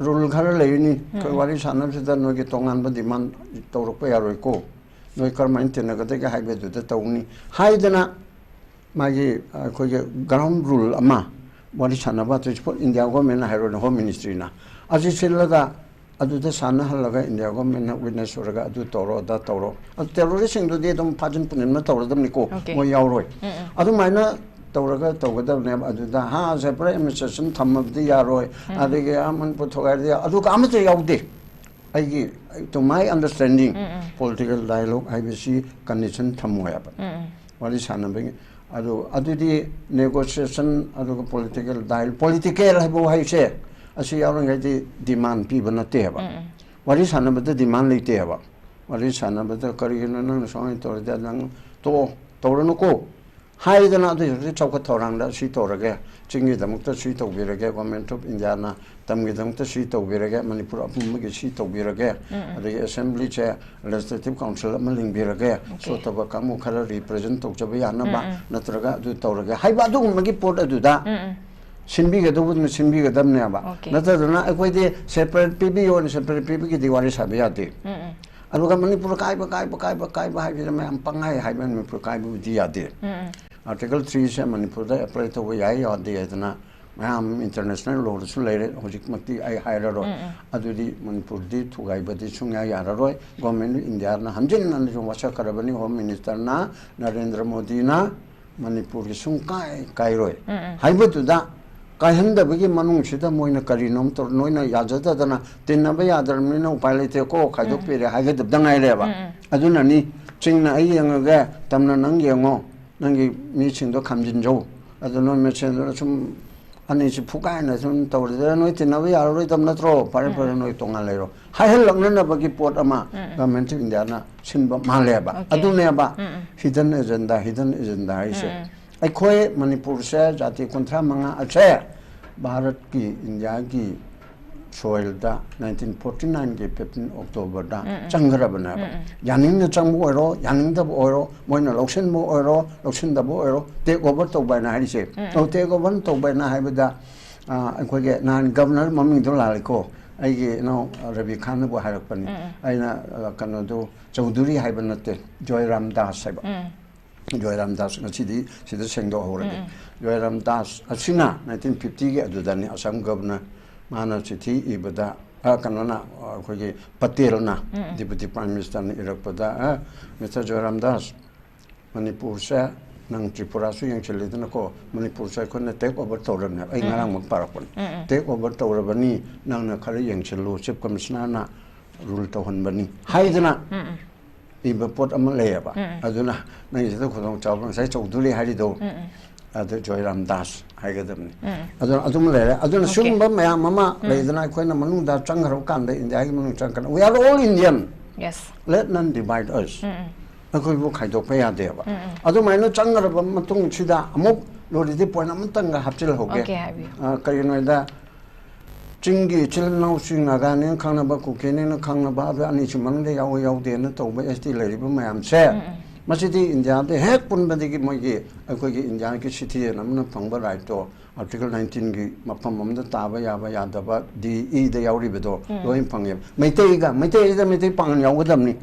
rule ꯈꯔ ꯂꯩꯔꯤꯅꯤ꯫ ꯎꯝ, ꯑꯩꯈꯣꯏ ꯎꯝ꯫ ꯋꯥꯔꯤ ꯁꯥꯟꯅꯕꯁꯤꯗ ꯅꯣꯏꯒꯤ ꯇꯣꯉꯥꯟꯕ demand ꯇꯧꯔꯛꯄ ꯌꯥꯔꯣꯏꯀꯣ, ꯅꯣꯏ ꯀꯔꯝꯍꯥꯏꯅ ꯇꯤꯟꯅꯒꯗꯒꯦ ꯍꯥꯏꯕꯗꯨꯗ ꯇꯧꯅꯤ ꯍꯥꯏꯗꯅ ꯃꯥꯒꯤ, ꯑꯩꯈꯣꯏꯒꯤ ground rule ꯑꯃ ꯋꯥꯔꯤ ꯁꯥꯟꯅꯕ, ꯍꯧꯖꯤꯛ India government ꯅ ꯍꯥꯏꯔꯣꯅꯦ, Home Ministry ꯅ ꯑꯁꯤ ꯁꯤꯜꯂꯒ ꯑꯗꯨꯗ ꯁꯥꯟꯅꯍꯜꯂꯒ India government ꯅ witness ꯑꯣꯏꯔꯒ ꯑꯗꯨ ꯇꯧꯔꯣ, ꯑꯗꯥ ꯇꯧꯔꯣ, ꯑꯗꯨ terrorist ꯁꯤꯡꯗꯨꯗꯤ ꯑꯗꯨꯝ ꯐꯥꯖꯤꯟ ꯄꯨꯅꯤꯟꯕ ꯇꯧꯔꯗꯕꯅꯤꯀꯣ, OK꯫ ꯃꯣꯏ ꯌꯥꯎꯔꯣꯏ꯫ ꯎꯝ, ꯎꯝ꯫ ꯑꯗꯨꯃꯥꯏꯅ ꯇꯧꯔꯒ ꯇꯧꯒꯗꯕꯅꯦꯕ꯫ ꯑꯗꯨꯗ ꯍꯥ ꯁꯦꯄꯔꯦꯠ ꯑꯦꯗꯃꯤꯅꯤꯁꯇ꯭ꯔꯦꯁꯟ ꯊꯝꯃꯕꯗꯤ ꯌꯥꯔꯣꯏ, ꯑꯗꯒꯤ ꯑꯥ ꯃꯅꯤꯄꯨꯔ ꯊꯨꯒꯥꯏꯔꯗꯤ ꯌꯥ-, ꯑꯗꯨꯒ ꯑꯃꯠꯇ ꯌꯥꯎꯗꯦ꯫ ꯑꯩꯒꯤ, to my understanding, political dialogue ꯍꯥꯏꯕꯁꯤ ꯀꯟꯗꯤꯁꯟ ꯊꯝꯃꯣꯏ ꯍꯥꯏꯕ꯫ ꯋꯥꯔꯤ ꯁꯥꯟꯅꯕꯒꯤ ꯑꯗꯨ, ꯑꯗꯨꯗꯤ ꯅꯦꯒꯣꯁꯤꯌꯦꯁꯟ ꯑꯗꯨꯒ ꯄꯣꯂꯤꯇꯤꯀꯦꯜ ꯗꯥꯏ-, ꯄꯣꯂꯤꯇꯤꯀꯦꯜ ꯍꯥꯏꯕ ꯋꯥꯍꯩꯁꯦ ꯑꯁꯤ ꯌꯥꯎꯔꯤꯉꯩꯗꯤ ꯗꯤꯃꯥꯟ ꯄꯤꯕ ꯅꯠꯇꯦꯕ꯫ ꯋꯥꯔꯤ ꯁꯥꯟꯅꯕꯗ ꯗꯤꯃꯥꯟ ꯂꯩꯇꯦꯕ꯫ ꯋꯥꯔꯤ ꯁꯥꯟꯅꯕꯗ "ꯀꯔꯤꯒꯤꯅꯣ ꯅꯪꯅ ꯁꯨꯃꯥꯏꯅ ꯇꯧꯔꯗꯤ? ꯅꯪ ꯇꯣꯛꯑꯣ, ꯇꯧꯔꯅꯨꯀꯣ" ꯍꯥꯏꯗꯅ, ꯑꯗꯨ ꯍꯧꯖꯤꯛ ꯆꯥꯎꯈꯠ ꯊꯧꯔꯥꯡꯗ ꯁꯤ ꯇꯧꯔꯒꯦ, ꯆꯤꯡꯒꯤꯗꯃꯛꯇ ꯁꯤ ꯇꯧꯕꯤꯔꯒꯦ, ꯒꯣꯔꯃꯦꯟ ꯑꯣꯐ ꯏꯟꯗꯤꯌꯥꯅ ꯇꯝꯒꯤꯗꯃꯛꯇ ꯁꯤ ꯇꯧꯕꯤꯔꯒꯦ, ꯃꯅꯤꯄꯨꯔ ꯑꯄꯨꯝꯕꯒꯤ ꯁꯤ ꯇꯧꯕꯤꯔꯒꯦ, ꯑꯗꯒꯤ ꯑꯦꯁꯦꯝꯕ꯭ꯂꯤꯁꯦ ꯂꯦꯖꯤꯁꯂꯦꯇꯤꯚ ꯀꯥꯎꯟꯁꯤꯜ ꯑꯃ ꯂꯤꯡꯕꯤꯔꯒꯦ, ꯁꯣꯠꯇꯕ ꯀꯥꯡꯕꯨ ꯈꯔ ꯔꯤꯄ꯭ꯔꯖꯦꯟ ꯇꯧꯖꯕ ꯌꯥꯅꯕ, ꯅꯠꯇ꯭ꯔꯒ ꯑꯗꯨ ꯇꯧꯔꯒꯦ ꯍꯥꯏꯕ ꯑꯗꯨꯒꯨꯝꯕꯒꯤ ꯄꯣꯠ ꯑꯗꯨꯗ ꯁꯤꯟꯕꯤꯒꯗꯧꯕꯗꯨꯅ ꯁꯤꯟꯕꯤꯒꯗꯕꯅꯦꯕ꯫ ꯅꯠꯇꯗꯅ ꯑꯩꯈꯣꯏꯗꯤ ꯁꯦꯄꯔꯦꯠ ꯄꯤꯕꯤꯌꯣꯅ ꯁꯦꯄꯔꯦꯠ ꯄꯤꯕꯒꯤꯗꯤ ꯋꯥꯔꯤ ꯁꯥꯕ ꯌꯥꯗꯦ꯫ ꯑꯗꯨꯒ ꯃꯅꯤꯄꯨꯔ ꯀꯥꯏꯕ, ꯀꯥꯏꯕ, ꯀꯥꯏꯕ, ꯀꯥꯏꯕ ꯍꯥꯏꯕꯁꯤꯗ ꯃꯌꯥꯝ ꯄꯪꯍꯥꯏ ꯍꯥꯏꯕ, ꯃꯅꯤꯄꯨꯔ ꯀꯥꯏꯕꯕꯨꯗꯤ ꯌꯥꯗꯦ꯫ ꯑꯥꯔꯇꯤꯀꯜ ꯊ꯭ꯔꯤꯁꯦ ꯃꯅꯤꯄꯨꯔꯗ ꯑꯦꯄ꯭ꯂꯥꯏ ꯇꯧꯕ ꯌꯥꯏ ꯌꯥꯗꯦ ꯍꯥꯏꯗꯅ ꯃꯌꯥꯝ ꯏꯟꯇꯔꯅꯦꯁꯅꯦꯜ ꯂꯣꯗꯁꯨ ꯂꯩꯔꯦ꯫ ꯍꯧꯖꯤꯛꯃꯛꯇꯤ ꯑꯩ ꯍꯥꯏꯔꯔꯣꯏ꯫ ꯑꯗꯨꯗꯤ ꯃꯅꯤꯄꯨꯔꯗꯤ ꯊꯨꯒꯥꯏꯕꯗꯤ ꯁꯨꯡꯌꯥ ꯌꯥꯔꯔꯣꯏ꯫ ꯒꯣꯔꯃꯦꯟ ꯑꯣꯐ ꯏꯟꯗꯤꯌꯥꯅ ꯍꯟꯖꯤꯟ ꯍꯟꯖꯤꯟ ꯋꯥꯁꯛꯈ꯭ꯔꯕꯅꯤ꯫ ꯍꯣꯝ ꯃꯤꯅꯤꯁꯇꯔꯅ, ꯅꯔꯦꯟꯗ꯭ꯔ ꯃꯣꯗꯤꯅ ꯃꯅꯤꯄꯨꯔꯒꯤ ꯁꯨꯡ ꯀꯥꯏ ꯀꯥꯏꯔꯣꯏ ꯍꯥꯏꯕꯗꯨꯗ ꯀꯥꯏꯍꯟꯗꯕꯒꯤ ꯃꯅꯨꯡꯁꯤꯗ ꯃꯣꯏꯅ ꯀꯔꯤꯅꯣꯝ ꯇꯧꯔ, ꯅꯣꯏꯅ ꯌꯥꯖꯗꯗꯅ ꯇꯤꯟꯅꯕ ꯌꯥꯗ꯭ꯔꯕꯅꯤꯅ ꯎꯄꯥꯏ ꯂꯩꯇꯦꯀꯣ, ꯈꯥꯏꯗꯣꯛꯄꯤꯔꯦ ꯍꯥꯏꯒꯗꯕꯗ ꯉꯥꯏꯔꯦꯕ꯫ ꯑꯗꯨꯅꯅꯤ ꯆꯤꯡꯅ ꯑꯩ ꯌꯦꯡꯉꯒꯦ, ꯇꯝꯅ ꯅꯪ ꯌꯦꯡꯉꯣ, ꯅꯪꯒꯤ ꯃꯤꯁꯤꯡꯗꯣ ꯈꯥꯝꯖꯤꯟꯖꯧ꯫ ꯑꯗꯨ ꯅꯣꯏ ꯃꯁꯦꯟꯗꯨꯅ ꯁꯨꯝ ꯑꯅꯤꯁꯤ ꯐꯨꯒꯥꯏꯅ ꯁꯨꯝ ꯇꯧꯔꯗꯤ ꯅꯣꯏ ꯇꯤꯟꯅꯕ ꯌꯥꯔꯔꯣꯏꯗꯕ ꯅꯠꯇ꯭ꯔꯣ? ꯐꯔꯦ, ꯐꯔꯦ, ꯅꯣꯏ ꯇꯣꯉꯥꯟ ꯂꯩꯔꯣ ꯍꯥꯏꯍꯜꯂꯛꯅꯅꯕꯒꯤ ꯄꯣꯠ ꯑꯃ ꯒꯚꯔꯟꯃꯦꯟꯠ ꯑꯣꯐ ꯏꯟꯗꯤꯌꯥꯅ ꯁꯤꯟꯕ ꯃꯥꯜꯂꯦꯕ꯫ ꯑꯗꯨꯅꯦꯕ ꯍꯤꯗꯟ ꯑꯦꯖꯦꯟꯗꯥ, ꯍꯤꯗꯟ ꯑꯦꯖꯦꯟꯗꯥ ꯍꯥꯏꯁꯦ꯫ ꯑꯩꯈꯣꯏ ꯃꯅꯤꯄꯨꯔꯁꯦ ꯖꯥꯇꯤ ꯀꯨꯟꯊ꯭ꯔꯥ ꯃꯉꯥ ꯑꯁꯦ ꯚꯥꯔꯠꯀꯤ, ꯏꯟꯗꯤꯌꯥꯒꯤ ꯁꯣꯏꯜꯗ ꯅꯥꯏꯟꯇꯤꯟ ꯐꯣꯔꯇꯤ ꯅꯥꯏꯟꯒꯤ ꯐꯤꯐꯇꯤꯟ ꯑꯣꯛꯇꯣꯕꯔꯗ ꯆꯪꯈ꯭ꯔꯕꯅꯦꯕ꯫ ꯌꯥꯅꯤꯡꯅ ꯆꯪꯕ ꯑꯣꯏꯔꯣ, ꯌꯥꯅꯤꯡꯗꯕ ꯑꯣꯏꯔꯣ, ꯃꯣꯏꯅ ꯂꯧꯁꯤꯟꯕ ꯑꯣꯏꯔꯣ, ꯂꯧꯁꯤꯟꯗꯕ ꯑꯣꯏꯔꯣ, ꯇꯦꯛ ꯑꯣꯚꯔ ꯇꯧꯕ ꯍꯥꯏꯅ ꯍꯥꯏꯔꯤꯁꯦ꯫ ꯑꯣ, ꯇꯦꯛ ꯑꯣꯚꯔ ꯇꯧꯕ ꯍꯥꯏꯅ ꯍꯥꯏꯕꯗ, ꯑ, ꯑꯩꯈꯣꯏꯒꯤ ꯅꯍꯥꯟ ꯒꯚꯔꯅꯔ ꯃꯃꯤꯡꯗꯣ ꯂꯥꯜꯂꯦꯀꯣ, ꯑꯩꯒꯤ ꯏꯅꯥꯎ ꯔꯕꯤ ꯈꯥꯟꯅꯕꯨ ꯍꯥꯏꯔꯛꯄꯅꯤ꯫ ꯑꯩꯅ, ꯑ, ꯀꯩꯅꯣꯗꯣ ꯆꯧꯙꯨꯔꯤ ꯍꯥꯏꯕ ꯅꯠꯇꯦ, ꯖꯣꯏꯔꯥꯝ ꯗꯥꯁ ꯍꯥꯏꯕ꯫ ꯖꯣꯏꯔꯥꯝ ꯗꯥꯁ ꯉꯁꯤꯗꯤ ꯁꯤꯗ ꯁꯦꯡꯗꯣꯛꯍꯧꯔꯒꯦ꯫ ꯖꯣꯏꯔꯥꯝ ꯗꯥꯁ ꯑꯁꯤꯅ ꯅꯥꯏꯟꯇꯤꯟ ꯐꯤꯐꯇꯤꯒꯤ ꯑꯗꯨꯗꯅꯤ ꯑꯁꯥꯝ ꯒꯚꯔꯅꯔ, ꯃꯥꯅ ꯆꯤꯊꯤ ꯏꯕꯗ, ꯑ, ꯀꯩꯅꯣꯅ, ꯑ, ꯑꯩꯈꯣꯏꯒꯤ ꯄꯇꯦꯜꯅ, ꯗꯤꯄꯨꯇꯤ ꯄ꯭ꯔꯥꯏꯝ ꯃꯤꯅꯤꯁꯇꯔꯅ ꯏꯔꯛꯄꯗ, ꯑ, "ꯃꯤꯁꯇꯔ ꯖꯣꯏꯔꯥꯝ ꯗꯥꯁ, ꯃꯅꯤꯄꯨꯔꯁꯦ ꯅꯪ ꯇ꯭ꯔꯤꯄꯨꯔꯥꯁꯨ ꯌꯦꯡꯁꯤꯜꯂꯤꯗꯅꯀꯣ, ꯃꯅꯤꯄꯨꯔꯁꯨ ꯑꯩꯈꯣꯏꯅ ꯇꯦꯛ ꯑꯣꯚꯔ ꯇꯧꯔꯕꯅꯦꯕ꯫ ꯑꯩ ꯉꯔꯥꯡꯃꯛ ꯄꯥꯔꯛꯄꯅꯤ꯫ ꯇꯦꯛ ꯑꯣꯚꯔ ꯇꯧꯔꯕꯅꯤ, ꯅꯪꯅ ꯈꯔ ꯌꯦꯡꯁꯤꯜꯂꯨ, ꯆꯤꯐ ꯀꯃꯤꯁꯅꯔꯅ ꯔꯨꯜ ꯇꯧꯍꯟꯕꯅꯤ ꯍꯥꯏꯗꯅ ꯏꯕ ꯄꯣꯠ ꯑꯃ ꯂꯩꯌꯦꯕ꯫ ꯑꯗꯨꯅ ꯅꯪꯒꯤꯁꯤꯗ ꯈꯨꯗꯣꯡꯆꯥꯕ ꯉꯁꯥꯏ ꯆꯧꯙꯨꯔꯤ ꯍꯥꯏꯔꯤꯗꯣ, ꯑꯗꯨ ꯖꯣꯏꯔꯥꯝ ꯗꯥꯁ ꯍꯥꯏꯒꯗꯕꯅꯤ꯫ ꯑꯗꯨꯅ ꯑꯗꯨꯝ ꯂꯩꯔꯦ꯫ ꯑꯗꯨꯅ ꯁꯤꯒꯨꯝꯕ ꯃꯌꯥꯝ ꯑꯃ ꯂꯩꯗꯅ, ꯑꯩꯈꯣꯏꯅ ꯃꯅꯨꯡꯗ ꯆꯪꯈ꯭ꯔꯕ ꯀꯥꯟꯗ, ꯏꯟꯗꯤꯌꯥꯒꯤ ꯃꯅꯨꯡ ꯆꯪꯈ꯭ꯔꯀꯥꯟꯗ, "We are all Indian, Yes. Let none divide us." ꯑꯩꯈꯣꯏꯕꯨ ꯈꯥꯏꯗꯣꯛꯄ ꯌꯥꯗꯦꯕ꯫ ꯑꯗꯨꯃꯥꯏꯅ ꯆꯪꯈ꯭ꯔꯕ ꯃꯇꯨꯡꯁꯤꯗ ꯑꯃꯨꯛ ꯂꯣꯏꯔꯗꯤ ꯄꯣꯏꯟ ꯑꯃꯇꯪꯒ ꯍꯥꯞꯆꯤꯜꯍꯧꯒꯦ꯫ Okay, ꯍꯥꯏꯕꯤꯌꯨ꯫ ꯑ, ꯀꯔꯤꯒꯤꯅꯣ ꯍꯥꯏꯗ, ꯆꯤꯡꯒꯤ ꯏꯆꯤꯜ ꯏꯅꯥꯎꯁꯤꯡ, ꯅꯥꯒꯥꯅꯦꯅ ꯈꯪꯅꯕ, ꯀꯨꯀꯤꯅꯦꯅ ꯈꯪꯅꯕ, ꯑꯗꯨ ꯑꯅꯤꯁꯤ ꯃꯅꯨꯡꯗ ꯌꯥꯎꯏ ꯌꯥꯎꯗꯦꯅ ꯇꯧꯕ ꯑꯦꯁ ꯇꯤ ꯂꯩꯔꯤꯕ ꯃꯌꯥꯝꯁꯦ, ꯃꯁꯤꯗꯤ ꯏꯟꯗꯤꯌꯥꯗ ꯍꯦꯛ ꯄꯨꯟꯕꯗꯒꯤ ꯃꯣꯏꯒꯤ, ꯑꯩꯈꯣꯏꯒꯤ ꯏꯟꯗꯤꯌꯥꯒꯤ ꯁꯤꯇꯤꯖꯦꯟ ꯑꯃꯅ ꯐꯪꯕ ꯔꯥꯏꯠꯇꯣ ꯑꯥꯔꯇꯤꯀꯜ ꯅꯥꯏꯟꯇꯤꯟꯒꯤ ꯃꯐꯝ ꯑꯃꯗ ꯇꯥꯕ ꯌꯥꯕ ꯌꯥꯗꯕ ꯗꯤ ꯏꯗ ꯌꯥꯎꯔꯤꯕꯗꯣ ꯂꯣꯏ ꯐꯪꯉꯦꯕ꯫ ꯃꯩꯇꯩꯒ, ꯃꯩꯇꯩꯁꯤꯗ ꯃꯩꯇꯩ ꯄꯥꯉꯜ ꯌꯥꯎꯒꯗꯕꯅꯤ꯫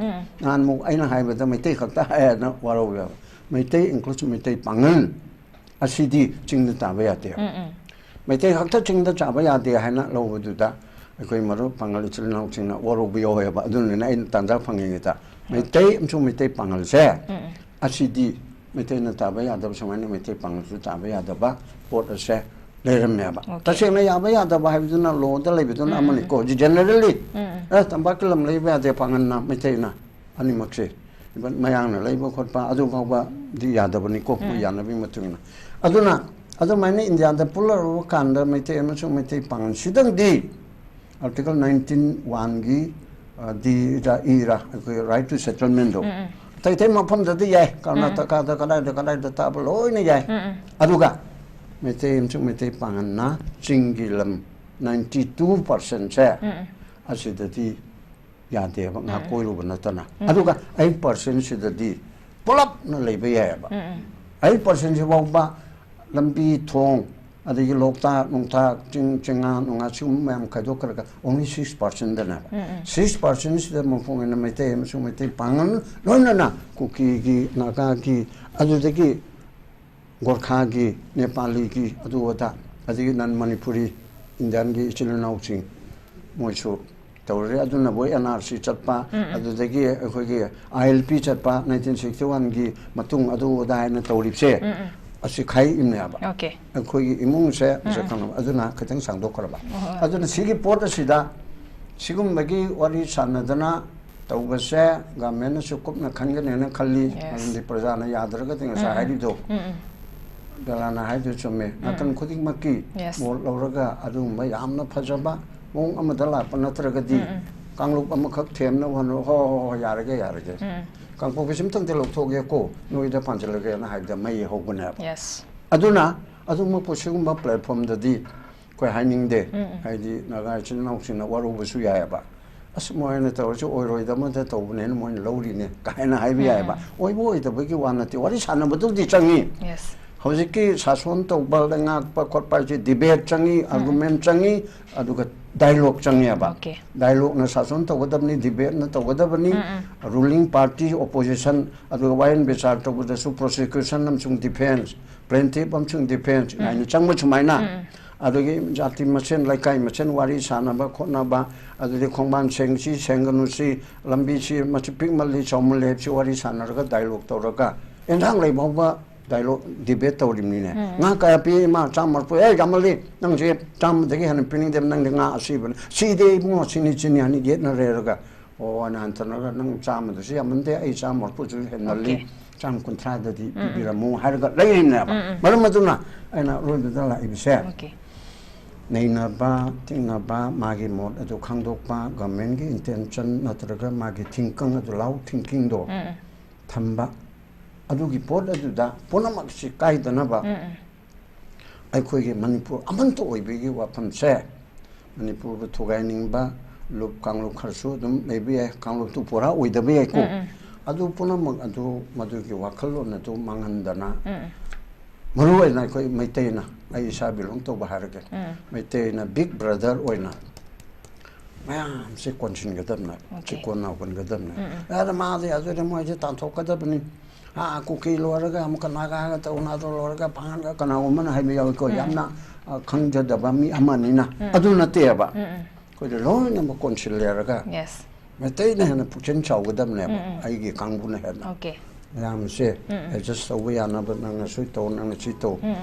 ꯅꯍꯥꯟꯃꯨꯛ ꯑꯩꯅ ꯍꯥꯏꯕꯗ ꯃꯩꯇꯩ ꯈꯛꯇ ꯍꯥꯏꯌꯦꯅ ꯋꯥꯔꯧꯋꯦꯕ꯫ ꯃꯩꯇꯩ includes ꯃꯩꯇꯩ ꯄꯥꯉꯜ꯫ ꯑꯁꯤꯗꯤ ꯆꯤꯡꯗ ꯇꯥꯕ ꯌꯥꯗꯦ꯫ ꯃꯩꯇꯩ ꯈꯛꯇ ꯆꯤꯡꯗ ꯆꯥꯕ ꯌꯥꯗꯦ ꯍꯥꯏꯅ ꯂꯧꯕꯗꯨꯗ ꯑꯩꯈꯣꯏ ꯃꯔꯨꯞ ꯄꯥꯉꯜ ꯏꯆꯤꯜ ꯏꯅꯥꯎꯁꯤꯡꯅ ꯋꯥꯔꯧꯕ ꯌꯥꯎꯋꯦꯕ꯫ ꯑꯗꯨꯅꯅꯦ ꯑꯩꯅ ꯇꯥꯟꯖꯥ ꯐꯪꯉꯤꯉꯩꯗ ꯃꯩꯇꯩ ꯑꯃꯁꯨꯡ ꯃꯩꯇꯩ ꯄꯥꯉꯜꯁꯦ ꯑꯁꯤꯗꯤ ꯃꯩꯇꯩꯅ ꯇꯥꯕ ꯌꯥꯗꯕ ꯁꯨꯃꯥꯏꯅ ꯃꯩꯇꯩ ꯄꯥꯉꯜꯁꯨ ꯇꯥꯕ ꯌꯥꯗꯕ ꯄꯣꯠ ꯑꯁꯦ ꯂꯩꯔꯝꯃꯦꯕ꯫ Okay. ꯇꯁꯦꯡꯅ ꯌꯥꯕ ꯌꯥꯗꯕ ꯍꯥꯏꯕꯗꯨꯅ ꯂꯣꯗ ꯂꯩꯕꯗꯨꯅ ꯑꯃꯅꯤꯀꯣ꯫ ꯍꯧꯖꯤꯛ ꯖꯦꯅꯔꯦꯜꯂꯤ ꯑꯦ, ꯇꯝꯄꯥꯛꯀꯤ ꯂꯝ ꯂꯩꯕ ꯌꯥꯗꯦ ꯄꯥꯉꯜꯅ, ꯃꯩꯇꯩꯅ꯫ ꯑꯅꯤꯃꯛꯁꯦ, even ꯃꯌꯥꯡꯅ ꯂꯩꯕ ꯈꯣꯠꯄ ꯑꯗꯨ ꯐꯥꯎꯕꯗꯤ ꯌꯥꯗꯕꯅꯤꯀꯣ, ꯃꯣꯏ ꯌꯥꯅꯕꯒꯤ ꯃꯇꯨꯡ ꯏꯟꯅ꯫ ꯑꯗꯨꯅ ꯑꯗꯨꯃꯥꯏꯅ ꯏꯟꯗꯤꯌꯥꯗ ꯄꯨꯜꯂꯔꯨꯕ ꯀꯥꯟꯗ ꯃꯩꯇꯩ ꯑꯃꯁꯨꯡ ꯃꯩꯇꯩ ꯄꯥꯉꯜꯁꯤꯗꯪꯗꯤ ꯑꯥꯔꯇꯤꯀꯜ ꯅꯥꯏꯟꯇꯤꯟ ꯋꯥꯟꯒꯤ ꯗꯤꯔ ꯏꯔ ꯑꯩꯈꯣꯏ right to settlementꯗꯣ ꯑꯇꯩ ꯑꯇꯩ ꯃꯐꯝꯗꯗꯤ ꯌꯥꯏ, ꯀꯔꯅꯥꯇꯀꯥꯗ ꯀꯗꯥꯏꯗ ꯀꯗꯥꯏꯗ ꯇꯥꯕ ꯂꯣꯏꯅ ꯌꯥꯏ꯫ ꯑꯗꯨꯒ ꯃꯩꯇꯩ ꯑꯃꯁꯨꯡ ꯃꯩꯇꯩ ꯄꯥꯉꯜꯅ ꯆꯤꯡꯒꯤ ꯂꯝ ninety two percentꯁꯦ ꯑꯁꯤꯗꯗꯤ ꯌꯥꯗꯦꯕ, ꯉꯥꯏꯍꯥꯛ ꯀꯣꯏꯔꯨꯕ ꯅꯠꯇꯅ꯫ ꯑꯗꯨꯒ eight percentꯁꯤꯗꯗꯤ ꯄꯨꯂꯞꯅ ꯂꯩꯕ ꯌꯥꯏꯑꯕ꯫ Eight percentꯁꯤ ꯐꯥꯎꯕ ꯂꯝꯕꯤ ꯊꯣꯡ, ꯑꯗꯒꯤ ꯂꯣꯛꯇꯥꯛ ꯅꯨꯡꯇꯥꯛ, ꯆꯤꯡ ꯆꯤꯡꯉꯥ ꯅꯨꯡꯉꯥ, ꯁꯤꯒꯨꯝꯕ ꯃꯌꯥꯝ ꯈꯥꯏꯗꯣꯛꯈ꯭ꯔꯒ only six percentꯗꯅꯦꯕ꯫ Six percentꯁꯤꯗ ꯃꯄꯨꯡ ꯑꯣꯏꯅ ꯃꯩꯇꯩ ꯑꯃꯁꯨꯡ ꯃꯩꯇꯩ ꯄꯥꯉꯜ, ꯂꯣꯏꯅꯅ ꯀꯨꯀꯤꯒꯤ, ꯅꯥꯒꯥꯒꯤ, ꯑꯗꯨꯗꯒꯤ ꯒꯣꯔꯈꯥꯒꯤ, ꯅꯦꯄꯥꯂꯤꯒꯤ, ꯑꯗꯨ ꯑꯗꯥ, ꯑꯗꯒꯤ ꯅꯟ ꯃꯅꯤꯄꯨꯔꯤ, ꯏꯟꯗꯤꯌꯥꯟꯒꯤ ꯏꯆꯤꯜ ꯏꯅꯥꯎꯁꯤꯡ, ꯃꯣꯏꯁꯨ ꯇꯧꯔꯦ꯫ ꯑꯗꯨꯅꯕꯨ ꯑꯦꯟ ꯑꯥꯔ ꯁꯤ ꯆꯠꯄ, ꯑꯗꯨꯗꯒꯤ ꯑꯩꯈꯣꯏꯒꯤ ꯑꯥꯏ ꯑꯦꯜ ꯄꯤ ꯆꯠꯄ, ꯅꯥꯏꯟꯇꯤꯟ ꯁꯤꯛꯁꯇꯤ ꯋꯥꯟꯒꯤ ꯃꯇꯨꯡ ꯑꯗꯨ ꯑꯗꯥ ꯍꯥꯏꯅ ꯇꯧꯔꯤꯕꯁꯦ, ꯑꯁꯤ ꯈꯥꯏꯔꯛꯏꯕꯅꯦꯕ꯫ ꯑꯣꯀꯦ꯫ ꯑꯩꯈꯣꯏꯒꯤ ꯏꯃꯨꯡꯁꯦ ꯃꯁꯛ ꯈꯪꯅꯕ꯫ ꯑꯗꯨꯅ ꯈꯤꯇꯪ ꯁꯥꯡꯗꯣꯛꯈ꯭ꯔꯕ꯫ ꯍꯣꯏ꯫ ꯑꯗꯨꯅ ꯁꯤꯒꯤ ꯄꯣꯠ ꯑꯁꯤꯗ ꯁꯤꯒꯨꯝꯕꯒꯤ ꯋꯥꯔꯤ ꯁꯥꯟꯅꯗꯅ ꯇꯧꯕꯁꯦ ꯒꯃꯦꯟꯅꯁꯨ ꯀꯨꯞꯅ ꯈꯟꯒꯅꯦꯅ ꯈꯜꯂꯤ꯫ Yes. ꯃꯔꯝꯗꯤ ꯄ꯭ꯔꯖꯥꯅ ꯌꯥꯗ꯭ꯔꯒꯗꯤ ꯉꯁꯥꯏ ꯍꯥꯏꯔꯤꯗꯣ, ꯎꯝ, ꯎꯝ꯫ ꯕꯦꯂꯥꯅ ꯍꯥꯏꯗꯨ ꯆꯨꯝꯃꯦ꯫ ꯅꯥꯀꯟ ꯈꯨꯗꯤꯡꯃꯛꯀꯤ Yes. ꯃꯣꯠ ꯂꯧꯔꯒ ꯑꯗꯨꯒꯨꯝꯕ ꯌꯥꯝꯅ ꯐꯖꯕ ꯃꯑꯣꯡ ꯑꯃꯗ ꯂꯥꯛꯄ ꯅꯠꯇ꯭ꯔꯒꯗꯤ, ꯎꯝ, ꯎꯝ꯫ ꯀꯥꯡꯂꯨꯞ ꯑꯃꯈꯛ ꯊꯦꯝꯅꯕ ꯍꯣꯠꯅꯕ, "ꯍꯣ, ꯍꯣ, ꯍꯣ, ꯌꯥꯔꯒꯦ, ꯌꯥꯔꯒꯦ꯫ ꯎꯝ꯫ ꯀꯥꯡꯄꯣꯛꯄꯤꯁꯤꯝꯇꯪꯗꯤ ꯂꯧꯊꯣꯛꯑꯒꯦꯀꯣ, ꯅꯣꯏꯗ ꯄꯥꯟꯁꯤꯜꯂꯒꯦꯅ" ꯍꯥꯏꯕꯗ ꯃꯩ ꯍꯧꯕꯅꯦꯕ꯫ Yes. ꯑꯗꯨꯅ ꯑꯗꯨꯃꯛꯄꯨ ꯁꯤꯒꯨꯝꯕ platformꯗꯗꯤ ꯑꯩꯈꯣꯏ ꯍꯥꯏꯅꯤꯡꯗꯦ꯫ ꯎꯝ, ꯎꯝ꯫ ꯍꯥꯏꯗꯤ ꯅꯥꯒꯥ ꯏꯆꯤꯟ ꯏꯅꯥꯎꯁꯤꯡꯅ ꯋꯥꯔꯧꯕꯁꯨ ꯌꯥꯏꯑꯕ꯫ "ꯑꯁ, ꯃꯣꯏꯅ ꯇꯧꯔꯁꯨ ꯑꯣꯏꯔꯣꯏꯗꯕꯗ ꯇꯧꯕꯅꯦꯅ ꯃꯣꯏꯅ ꯂꯧꯔꯤꯅꯦ" ꯀꯥꯏꯅ ꯍꯥꯏꯕ ꯎꯝ, ꯌꯥꯏꯑꯕ꯫ ꯎꯝ꯫ ꯑꯣꯏꯕ ꯑꯣꯏꯗꯕꯒꯤ ꯋꯥ ꯅꯠꯇꯦ, ꯋꯥꯔꯤ ꯁꯥꯟꯅꯕꯗꯨꯕꯨꯗꯤ ꯆꯪꯉꯤ꯫ Yes. ꯍꯧꯖꯤꯛꯀꯤ ꯁꯥꯁꯣꯟ ꯇꯧꯕ, ꯂꯩꯉꯥꯛꯄ ꯈꯣꯠꯄ ꯍꯥꯏꯁꯦ debate ꯆꯪꯉꯤ, argument ꯆꯪꯉꯤ, ꯑꯗꯨꯒ dialogue ꯆꯪꯉꯦꯕ꯫ Okay. Dialogueꯅ ꯁꯥꯁꯣꯟ ꯇꯧꯒꯗꯕꯅꯤ, debateꯅ ꯇꯧꯒꯗꯕꯅꯤ, ꯎꯝ, ꯎꯝ꯫ Ruling party, opposition, ꯑꯗꯨꯒ ꯋꯥꯌꯦꯜ ꯕꯤꯆꯥꯔ ꯇꯧꯕꯗꯁꯨ prosecution ꯑꯃꯁꯨꯡ defence, plaintiff ꯑꯃꯁꯨꯡ defence ꯍꯥꯏꯅ ꯆꯪꯕ ꯁꯨꯃꯥꯏꯅ꯫ ꯎꯝ, ꯎꯝ꯫ ꯑꯗꯨꯗꯒꯤ ꯖꯥꯇꯤ ꯃꯁꯦꯟ, ꯂꯩꯀꯥꯏ ꯃꯁꯦꯟ ꯋꯥꯔꯤ ꯁꯥꯟꯅꯕ ꯈꯣꯠꯅꯕ, ꯑꯗꯨꯗꯒꯤ ꯈꯣꯡꯕꯥꯟ ꯁꯦꯡꯁꯤ ꯁꯦꯡꯒꯅꯨꯁꯤ, ꯂꯝꯕꯤꯁꯤ ꯃꯁꯤ ꯄꯤꯛꯃꯜꯂꯤ ꯆꯥꯎꯃꯜꯂꯤ ꯍꯥꯏꯕꯁꯤ ꯋꯥꯔꯤ ꯁꯥꯟꯅꯔꯒ dialogue ꯇꯧꯔꯒ ꯑꯦꯟꯁꯥꯡ ꯂꯩ ꯐꯥꯎꯕ dialogue debate ꯇꯧꯔꯤꯕꯅꯤꯅꯦ꯫ ꯎꯝ꯫ "ꯉꯥ ꯀꯌꯥ ꯄꯤ ꯏꯃꯥ?" "ꯆꯥꯝꯃ ꯃꯔꯐꯨ"꯫ "ꯑꯦ, ꯌꯥꯝꯃꯜꯂꯤ, ꯅꯪꯁꯦ ꯆꯥꯝꯃꯗꯒꯤ ꯍꯦꯟꯅ ꯄꯤꯅꯤꯡꯗꯦ, ꯅꯪꯗꯤ ꯉꯥ ꯑꯁꯤꯕꯅꯤ"꯫ "ꯁꯤꯗꯤ ꯏꯕꯨꯡꯉꯣ, ꯁꯤꯅꯤ ꯆꯤꯅꯤ ꯍꯥꯏꯅ ꯌꯦꯠꯅꯔꯦꯔꯒ, "ꯑꯣ, ꯑꯅ ꯍꯟꯊꯅꯔꯒ ꯅꯪ ꯆꯥꯝꯃꯗꯁꯨ ꯌꯥꯝꯃꯟꯗꯦ, ꯑꯩ ꯆꯥꯝꯃ ꯃꯔꯐꯨꯁꯨ ꯍꯦꯟꯃꯜꯂꯤ, Okay. ꯆꯥꯝꯃ ꯀꯨꯟꯊ꯭ꯔꯥꯗꯗꯤ ꯄꯤꯕꯤꯔꯝꯃꯨ" ꯍꯥꯏꯔꯒ ꯂꯩꯔꯤꯕꯅꯦꯕ꯫ ꯎꯝ, ꯎꯝ꯫ ꯃꯔꯝ ꯑꯗꯨꯅ ꯑꯩꯅ ꯑꯔꯣꯏꯕꯗ ꯂꯥꯛꯏꯕꯁꯦ, Okay. ꯅꯩꯅꯕ, ꯇꯤꯡꯅꯕ, ꯃꯥꯒꯤ ꯃꯣꯠ ꯑꯗꯨ ꯈꯪꯗꯣꯛꯄ, governmentꯀꯤ intention ꯅꯠꯇ꯭ꯔꯒ ꯃꯥꯒꯤ ꯊꯤꯡꯀꯪ ꯑꯗꯨ, ꯂꯥꯎ ꯊꯤꯡꯀꯤꯡꯗꯣ ꯎꯝ, ꯎꯝ꯫ ꯊꯝꯕ, ꯑꯗꯨꯒꯤ ꯄꯣꯠ ꯑꯗꯨꯗ ꯄꯨꯝꯅꯃꯛꯁꯤ ꯀꯥꯏꯗꯅꯕ ꯎꯝ, ꯎꯝ꯫ ꯑꯩꯈꯣꯏꯒꯤ ꯃꯅꯤꯄꯨꯔ ꯑꯃꯠꯇ ꯑꯣꯏꯕꯒꯤ ꯋꯥꯐꯝꯁꯦ, ꯃꯅꯤꯄꯨꯔꯕꯨ ꯊꯨꯒꯥꯏꯅꯤꯡꯕ, ꯂꯨꯞ ꯀꯥꯡꯂꯨꯞ ꯈꯔꯁꯨ ꯑꯗꯨꯝ ꯂꯩꯕ ꯌꯥꯏ, ꯀꯥꯡꯂꯨꯞꯇꯨ ꯄꯨꯔꯥ ꯑꯣꯏꯗꯕ ꯌꯥꯏꯀꯣ꯫ ꯎꯝ, ꯎꯝ꯫ ꯑꯗꯨ ꯄꯨꯝꯅꯃꯛ ꯑꯗꯨ ꯃꯗꯨꯒꯤ ꯋꯥꯈꯜꯂꯣꯟ ꯑꯗꯨ ꯃꯥꯡꯍꯟꯗꯅ, ꯎꯝ, ꯎꯝ꯫ ꯃꯔꯨ ꯑꯣꯏꯅ ꯑꯩꯈꯣꯏ ꯃꯩꯇꯩꯅ, ꯑꯩ ꯏꯁꯥ belong ꯇꯧꯕ ꯍꯥꯏꯔꯒꯦ, ꯎꯝ꯫ ꯃꯩꯇꯩꯅ big brother ꯑꯣꯏꯅ ꯃꯌꯥꯝꯁꯦ ꯀꯣꯟꯁꯤꯟꯒꯗꯕꯅꯦ, Okay. ꯆꯤꯀꯣꯟ ꯅꯥꯎꯀꯣꯟꯒꯗꯕꯅꯦ꯫ ꯎꯝ, ꯎꯝ꯫ ꯑꯗ ꯃꯥꯗꯤ ꯑꯗꯨꯗꯤ ꯃꯣꯏꯁꯦ ꯇꯥꯟꯊꯣꯛꯀꯗꯕꯅꯤ꯫ ꯑꯥ, ꯀꯨꯀꯤ ꯂꯣꯏꯔꯒ ꯑꯃꯨꯛꯀ ꯅꯥꯒꯥꯒ ꯇꯧ, ꯅꯥꯗꯣ ꯂꯣꯏꯔꯒ ꯄꯥꯡꯒꯜꯒ ꯀꯅꯥꯒꯨꯝꯕꯅ ꯍꯥꯏꯕ ꯌꯥꯎꯏꯀꯣ, ꯎꯝ꯫ ꯌꯥꯝꯅ, ꯑ, ꯈꯪꯖꯗꯕ ꯃꯤ ꯑꯃꯅꯤꯅ꯫ ꯎꯝ꯫ ꯑꯗꯨ ꯅꯠꯇꯦꯕ꯫ ꯎꯝ, ꯎꯝ꯫ ꯑꯩꯈꯣꯏꯗ ꯂꯣꯏꯅꯃꯛ ꯀꯣꯟꯁꯤꯜꯂꯦꯔꯒ ꯌꯦꯁ ꯃꯩꯇꯩꯅ ꯍꯦꯟꯅ ꯄꯨꯛꯆꯦꯜ ꯆꯥꯎꯒꯗꯕꯅꯦꯕ, ꯑꯩꯒꯤ ꯀꯥꯡꯕꯨꯅ ꯍꯦꯟꯅ꯫ ꯑꯣꯀꯦ ꯃꯌꯥꯝꯁꯦ ꯑꯦꯗꯖꯁ ꯇꯧꯕ ꯌꯥꯅꯕ, ꯅꯪꯅ ꯁꯤ ꯇꯧ, ꯅꯪꯅ ꯁꯤ ꯇꯧ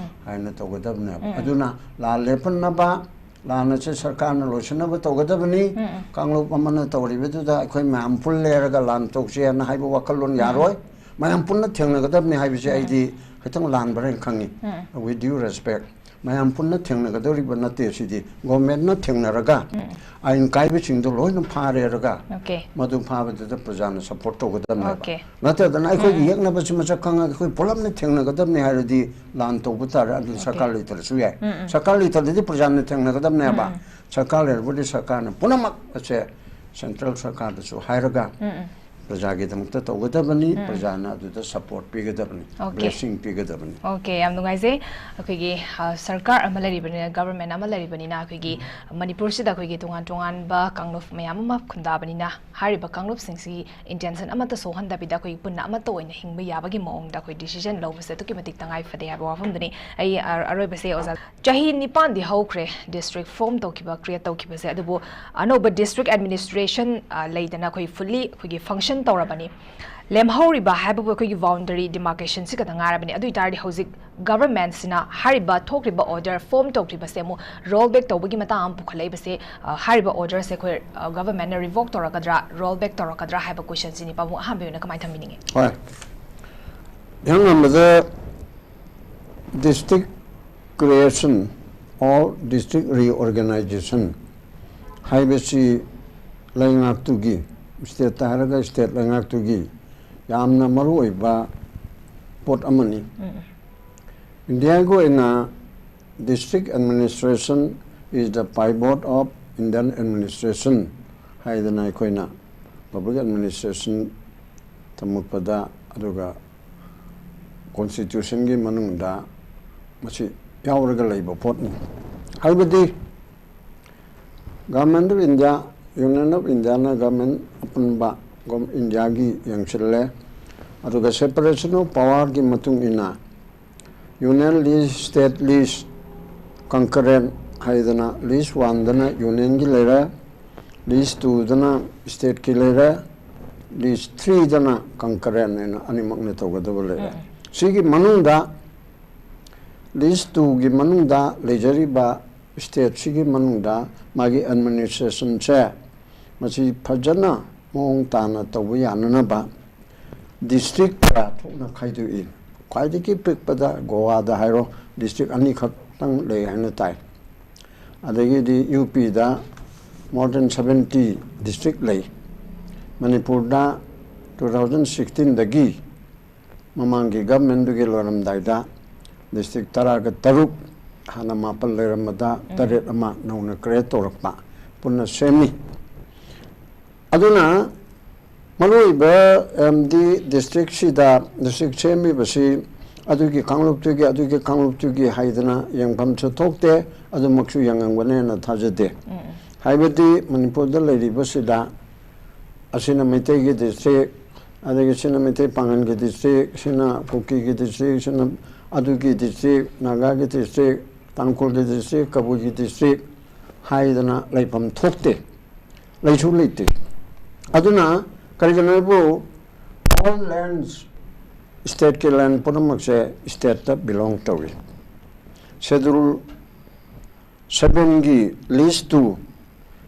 ꯍꯥꯏꯅ ꯇꯧꯒꯗꯕꯅꯦꯕ꯫ ꯑꯗꯨꯅ ꯂꯥꯟ ꯂꯦꯞꯍꯟꯅꯕ, ꯂꯥꯟ ꯑꯁꯦ ꯁꯔꯀꯥꯔꯅ ꯂꯣꯏꯁꯤꯟꯅꯕ ꯇꯧꯒꯗꯕꯅꯤ꯫ ꯀꯥꯡꯂꯨꯞ ꯑꯃꯅ ꯇꯧꯔꯤꯕꯗꯨꯗ ꯑꯩꯈꯣꯏ ꯃꯌꯥꯝ ꯄꯨꯜꯂꯦꯔꯒ ꯂꯥꯟ ꯇꯧꯁꯦ ꯍꯥꯏꯅ ꯍꯥꯏꯕ ꯋꯥꯈꯜꯂꯣꯟ ꯌꯥꯔꯣꯏ꯫ ꯃꯌꯥꯝ ꯄꯨꯟꯅ ꯊꯦꯡꯅꯒꯗꯕꯅꯤ ꯍꯥꯏꯕꯁꯦ ꯑꯩꯗꯤ ꯈꯤꯇꯪ ꯂꯥꯟꯕ꯭ꯔꯥ ꯍꯥꯏꯅ ꯈꯪꯉꯤ꯫ With due respect, ꯃꯌꯥꯝ ꯄꯨꯟꯅ ꯊꯦꯡꯅꯒꯗꯧꯔꯤꯕ ꯅꯠꯇꯦ꯫ ꯁꯤꯗꯤ ꯒꯣꯔꯃꯦꯟꯅ ꯊꯦꯡꯅꯔꯒ ꯑꯥꯏꯟ ꯀꯥꯏꯕꯁꯤꯡꯗꯣ ꯂꯣꯏꯅ ꯐꯥꯔꯦꯔꯒ ꯑꯣꯀꯦ ꯃꯗꯨ ꯐꯥꯕꯗꯨꯗ ꯄ꯭ꯔꯖꯥꯅ ꯁꯞꯄꯣꯔꯠ ꯇꯧꯒꯗꯕꯅꯦꯕ꯫ ꯑꯣꯀꯦ ꯅꯠꯇꯗꯅ ꯑꯩꯈꯣꯏꯒꯤ ꯌꯦꯛꯅꯕꯁꯤ ꯃꯁꯛ ꯈꯪꯉꯒ ꯑꯩꯈꯣꯏ ꯄꯨꯂꯞꯅ ꯊꯦꯡꯅꯒꯗꯕꯅꯤ ꯍꯥꯏꯔꯗꯤ ꯂꯥꯟ ꯇꯧꯕ ꯇꯥꯔꯦ꯫ ꯑꯗꯨ ꯁꯔꯀꯥꯔ ꯂꯩꯇ꯭ꯔꯁꯨ ꯌꯥꯏ꯫ ꯁꯔꯀꯥꯔ ꯂꯩꯇ꯭ꯔꯗꯤ ꯄ꯭ꯔꯖꯥꯅ ꯊꯦꯡꯅꯒꯗꯕꯅꯦꯕ꯫ ꯁꯔꯀꯥꯔ ꯂꯩꯔꯕꯗꯤ ꯁꯔꯀꯥꯔꯅ ꯄꯨꯝꯅꯃꯛ ꯑꯁꯦ ꯁꯦꯟꯇ꯭ꯔꯦꯜ ꯁꯔꯀꯥꯔꯗꯁꯨ ꯍꯥꯏꯔꯒ ꯄ꯭ꯔꯖꯥꯒꯤꯗꯃꯛꯇ ꯇꯧꯒꯗꯕꯅꯤ꯫ ꯄ꯭ꯔꯖꯥꯅ ꯑꯗꯨꯗ ꯁꯞꯄꯣꯔꯠ ꯄꯤꯒꯗꯕꯅꯤ, ꯑꯣꯀꯦ꯫ ꯕ꯭ꯂꯦꯁꯤꯡ ꯄꯤꯒꯗꯕꯅꯤ꯫ ꯑꯣꯀꯦ, ꯌꯥꯝ ꯅꯨꯡꯉꯥꯏꯖꯩ꯫ ꯑꯩꯈꯣꯏꯒꯤ ꯑ, ꯁꯔꯀꯥꯔ ꯑꯃ ꯂꯩꯔꯤꯕꯅꯤꯅ, ꯒꯚꯔꯟꯃꯦꯟ ꯑꯃ ꯂꯩꯔꯤꯕꯅꯤꯅ, ꯑꯩꯈꯣꯏꯒꯤ ꯃꯅꯤꯄꯨꯔꯁꯤꯗ ꯑꯩꯈꯣꯏꯒꯤ ꯇꯣꯉꯥꯟ ꯇꯣꯉꯥꯟꯕ ꯀꯥꯡꯂꯨꯞ ꯃꯌꯥꯝ ꯑꯃ ꯈꯨꯟꯗꯥꯕꯅꯤꯅ, ꯍꯥꯏꯔꯤꯕ ꯀꯥꯡꯂꯨꯞꯁꯤꯡꯁꯤꯒꯤ ꯏꯟꯇꯦꯟꯁꯟ ꯑꯃꯠꯇ ꯁꯣꯛꯍꯟꯗꯕꯤꯗ ꯑꯩꯈꯣꯏꯒꯤ ꯄꯨꯟꯅ ꯑꯃꯠꯇ ꯑꯣꯏꯅ ꯍꯤꯡꯕ ꯌꯥꯕꯒꯤ ꯃꯑꯣꯡꯗ ꯑꯩꯈꯣꯏ ꯗꯤꯁꯤꯖꯟ ꯂꯧꯕꯁꯦ ꯑꯗꯨꯛꯀꯤ ꯃꯇꯤꯛ ꯇꯉꯥꯏ ꯐꯗꯦ ꯍꯥꯏꯕ ꯋꯥꯐꯝꯗꯨꯅꯤ꯫ ꯑꯩ ꯑ, ꯑꯔꯣꯏꯕꯁꯦ ꯑꯣꯖꯥ, ꯆꯍꯤ ꯅꯤꯄꯥꯟꯗꯤ ꯍꯧꯈ꯭ꯔꯦ ꯗꯤꯁꯇ꯭ꯔꯤꯛ ꯐꯣꯔꯝ ꯇꯧꯈꯤꯕ, ꯀ꯭ꯔꯤꯌꯦꯠ ꯇꯧꯈꯤꯕꯁꯦ, ꯑꯗꯨꯕꯨ ꯑꯅꯧꯕ ꯗꯤꯁꯇ꯭ꯔꯤꯛ ꯑꯦꯗꯃꯤꯅꯤꯁꯇ꯭ꯔꯦꯁꯟ, ꯑ, ꯂꯩꯗꯅ ꯑꯩꯈꯣꯏ ꯐꯨꯜꯂꯤ ꯑꯩꯈꯣꯏꯒꯤ ꯐꯪꯁꯟ ꯇꯧꯔꯕꯅꯤ꯫ ꯂꯦꯝꯍꯧꯔꯤꯕ ꯍꯥꯏꯕꯕꯨ ꯑꯩꯈꯣꯏꯒꯤ ꯕꯥꯎꯟꯗꯔꯤ ꯗꯤꯃꯥꯔꯀꯦꯁꯟꯁꯤ ꯈꯛꯇ ꯉꯥꯏꯔꯕꯅꯤ꯫ ꯑꯗꯨ ꯑꯣꯏꯇꯥꯔꯗꯤ ꯍꯧꯖꯤꯛ ꯒꯚꯔꯟꯃꯦꯟꯁꯤꯅ ꯍꯥꯏꯔꯤꯕ ꯊꯣꯛꯈ꯭ꯔꯤꯕ ꯑꯣꯔꯗꯔ ꯐꯣꯔꯝ ꯇꯧꯈ꯭ꯔꯤꯕꯁꯦ ꯑꯃꯨꯛ ꯔꯣꯜ ꯕꯦꯛ ꯇꯧꯕꯒꯤ ꯃꯇꯥꯡ ꯑꯃ ꯄꯨꯈꯠꯂꯛꯏꯕꯁꯦ, ꯑ, ꯍꯥꯏꯔꯤꯕ ꯑꯣꯔꯗꯔꯁꯦ ꯑꯩꯈꯣꯏ, ꯑ, ꯒꯚꯔꯟꯃꯦꯟꯅ ꯔꯤꯚꯣꯛ ꯇꯧꯔꯛꯀꯗ꯭ꯔꯥ, ꯔꯣꯜ ꯕꯦꯛ ꯇꯧꯔꯛꯀꯗ꯭ꯔꯥ ꯍꯥꯏꯕ ꯀꯣꯏꯁꯟꯁꯤꯅꯤ꯫ ꯄꯥꯕꯨꯡ, ꯑꯍꯥꯟꯕ ꯑꯣꯏꯅ ꯀꯃꯥꯏꯅ ꯊꯝꯕꯤꯅꯤꯡꯉꯤ? ꯍꯣꯏ, ꯏꯍꯥꯟ ꯍꯥꯟꯕꯗ district creation or district reorganization ꯍꯥꯏꯕꯁꯤ ꯂꯩꯉꯥꯛꯇꯨꯒꯤ, ꯁ꯭ꯇꯦꯠꯇ ꯍꯥꯏꯔꯒ ꯁ꯭ꯇꯦꯠ ꯂꯩꯉꯥꯛꯇꯨꯒꯤ ꯌꯥꯝꯅ ꯃꯔꯨ ꯑꯣꯏꯕ ꯄꯣꯠ ꯑꯃꯅꯤ꯫ ꯏꯟꯗꯤꯌꯥꯒꯤ ꯑꯣꯏꯅ district administration is the pivot of Indian administration ꯍꯥꯏꯗꯅ ꯑꯩꯈꯣꯏꯅ ꯄꯕ꯭ꯂꯤꯛ ꯑꯦꯗꯃꯤꯅꯤꯁꯇ꯭ꯔꯦꯁꯟ ꯊꯝꯃꯛꯄꯗ, ꯑꯗꯨꯒ ꯀꯣꯟꯁꯇꯤꯇ꯭ꯌꯨꯁꯟꯒꯤ ꯃꯅꯨꯡꯗ ꯃꯁꯤ ꯌꯥꯎꯔꯒ ꯂꯩꯕ ꯄꯣꯠꯅꯤ꯫ ꯍꯥꯏꯕꯗꯤ Government of India, Union of Indiaꯅ ꯒꯚꯔꯟꯃꯦꯟ ꯑꯄꯨꯟꯕ ꯒꯣꯝ-, ꯏꯟꯗꯤꯌꯥꯒꯤ ꯌꯦꯡꯁꯤꯜꯂꯦ꯫ ꯑꯗꯨꯒ separation of powerꯒꯤ ꯃꯇꯨꯡ ꯏꯟꯅ union list, state list, concurrent ꯍꯥꯏꯗꯅ, ꯂꯤꯁ ꯋꯥꯟꯗꯅ ꯌꯨꯅꯤꯌꯟꯒꯤ ꯂꯩꯔꯦ, ꯂꯤꯁ ꯇꯨꯗꯅ ꯁ꯭ꯇꯦꯠꯀꯤ ꯂꯩꯔꯦ, ꯂꯤꯁ ꯊ꯭ꯔꯤꯗꯅ ꯀꯪꯀꯔꯦꯟ ꯍꯥꯏꯅ ꯑꯅꯤꯃꯛꯅ ꯇꯧꯒꯗꯕ ꯂꯩꯔꯦ꯫ ꯁꯤꯒꯤ ꯃꯅꯨꯡꯗ, ꯂꯤꯁ ꯇꯨꯒꯤ ꯃꯅꯨꯡꯗ ꯂꯩꯖꯔꯤꯕ ꯁ꯭ꯇꯦꯠꯁꯤꯒꯤ ꯃꯅꯨꯡꯗ ꯃꯥꯒꯤ ꯑꯦꯗꯃꯤꯅꯤꯁꯇ꯭ꯔꯦꯁꯟꯁꯦ ꯃꯁꯤ ꯐꯖꯅ ꯃꯑꯣꯡ ꯇꯥꯅ ꯇꯧꯕ ꯌꯥꯅꯅꯕ ꯗꯤꯁꯇ꯭ꯔꯤꯛ ꯀꯌꯥ ꯊꯣꯛꯅ ꯈꯥꯏꯗꯣꯛꯏ꯫ ꯈ꯭ꯋꯥꯏꯗꯒꯤ ꯄꯤꯛꯄꯗ ꯒꯣꯋꯥꯗ ꯍꯥꯏꯔꯣ, ꯗꯤꯁꯇ꯭ꯔꯤꯛ ꯑꯅꯤꯈꯛꯇꯪ ꯂꯩ ꯍꯥꯏꯅ ꯇꯥꯏ꯫ ꯑꯗꯒꯤꯗꯤ ꯌꯨ ꯄꯤꯗ more than seventy ꯗꯤꯁꯇ꯭ꯔꯤꯛ ꯂꯩ꯫ ꯃꯅꯤꯄꯨꯔꯗ two thousand sixteenꯗꯒꯤ, ꯃꯃꯥꯡꯒꯤ ꯒꯚꯔꯟꯃꯦꯟꯗꯨꯒꯤ ꯂꯣꯏꯔꯝꯗꯥꯏꯗ, ꯗꯤꯁꯇ꯭ꯔꯤꯛ ꯇꯔꯥꯒ ꯇꯔꯨꯛ, ꯍꯥꯟꯅ ꯃꯥꯄꯜ ꯂꯩꯔꯝꯕꯗ ꯇꯔꯦꯠ ꯑꯃ ꯅꯧꯅ ꯀ꯭ꯔꯤꯌꯦꯠ ꯇꯧꯔꯛꯄ, ꯄꯨꯟꯅ ꯁꯦꯝꯃꯤ꯫ ꯑꯗꯨꯅ ꯃꯔꯨꯑꯣꯏꯕ ꯑꯦꯝ ꯗꯤ ꯗꯤꯁꯇ꯭ꯔꯤꯛꯁꯤꯗ ꯗꯤꯁꯇ꯭ꯔꯤꯛ ꯁꯦꯝꯃꯤꯕꯁꯤ ꯑꯗꯨꯒꯤ ꯀꯥꯡꯂꯨꯞꯇꯨꯒꯤ, ꯑꯗꯨꯒꯤ ꯀꯥꯡꯂꯨꯞꯇꯨꯒꯤ ꯍꯥꯏꯗꯅ ꯌꯦꯡꯐꯝꯁꯨ ꯊꯣꯛꯇꯦ, ꯑꯗꯨꯃꯛꯁꯨ ꯌꯦꯡꯉꯝꯒꯅꯦꯅ ꯊꯥꯖꯗꯦ꯫ ꯍꯥꯏꯕꯗꯤ ꯃꯅꯤꯄꯨꯔꯗ ꯂꯩꯔꯤꯕꯁꯤꯗ ꯑꯁꯤꯅ ꯃꯩꯇꯩꯒꯤ ꯗꯤꯁꯇ꯭ꯔꯤꯛ, ꯑꯗꯒꯤ ꯁꯤꯅ ꯃꯩꯇꯩ ꯄꯥꯉꯜꯒꯤ ꯗꯤꯁꯇ꯭ꯔꯤꯛ, ꯁꯤꯅ ꯀꯨꯀꯤꯒꯤ ꯗꯤꯁꯇ꯭ꯔꯤꯛ, ꯁꯤꯅ ꯑꯗꯨꯒꯤ ꯗꯤꯁꯇ꯭ꯔꯤꯛ, ꯅꯥꯒꯥꯒꯤ ꯗꯤꯁꯇ꯭ꯔꯤꯛ, ꯇꯥꯡꯈꯨꯜꯒꯤ ꯗꯤꯁꯇ꯭ꯔꯤꯛ, ꯀꯕꯨꯏꯒꯤ ꯗꯤꯁꯇ꯭ꯔꯤꯛ ꯍꯥꯏꯗꯅ ꯂꯩꯐꯝ ꯊꯣꯛꯇꯦ, ꯂꯩꯁꯨ ꯂꯩꯇꯦ꯫ ꯑꯗꯨꯅ ꯀꯔꯤꯒꯤꯅꯣ ꯍꯥꯏꯕꯨ, all lands, ꯁ꯭ꯇꯦꯠꯀꯤ ꯂꯦꯟ ꯄꯨꯝꯅꯃꯛꯁꯦ ꯁ꯭ꯇꯦꯠꯇ ꯕꯤꯂꯣꯡ ꯇꯧꯏ꯫ ꯁꯦꯗꯨꯜ ꯁꯚꯦꯟꯒꯤ ꯂꯤꯁ ꯇꯨ,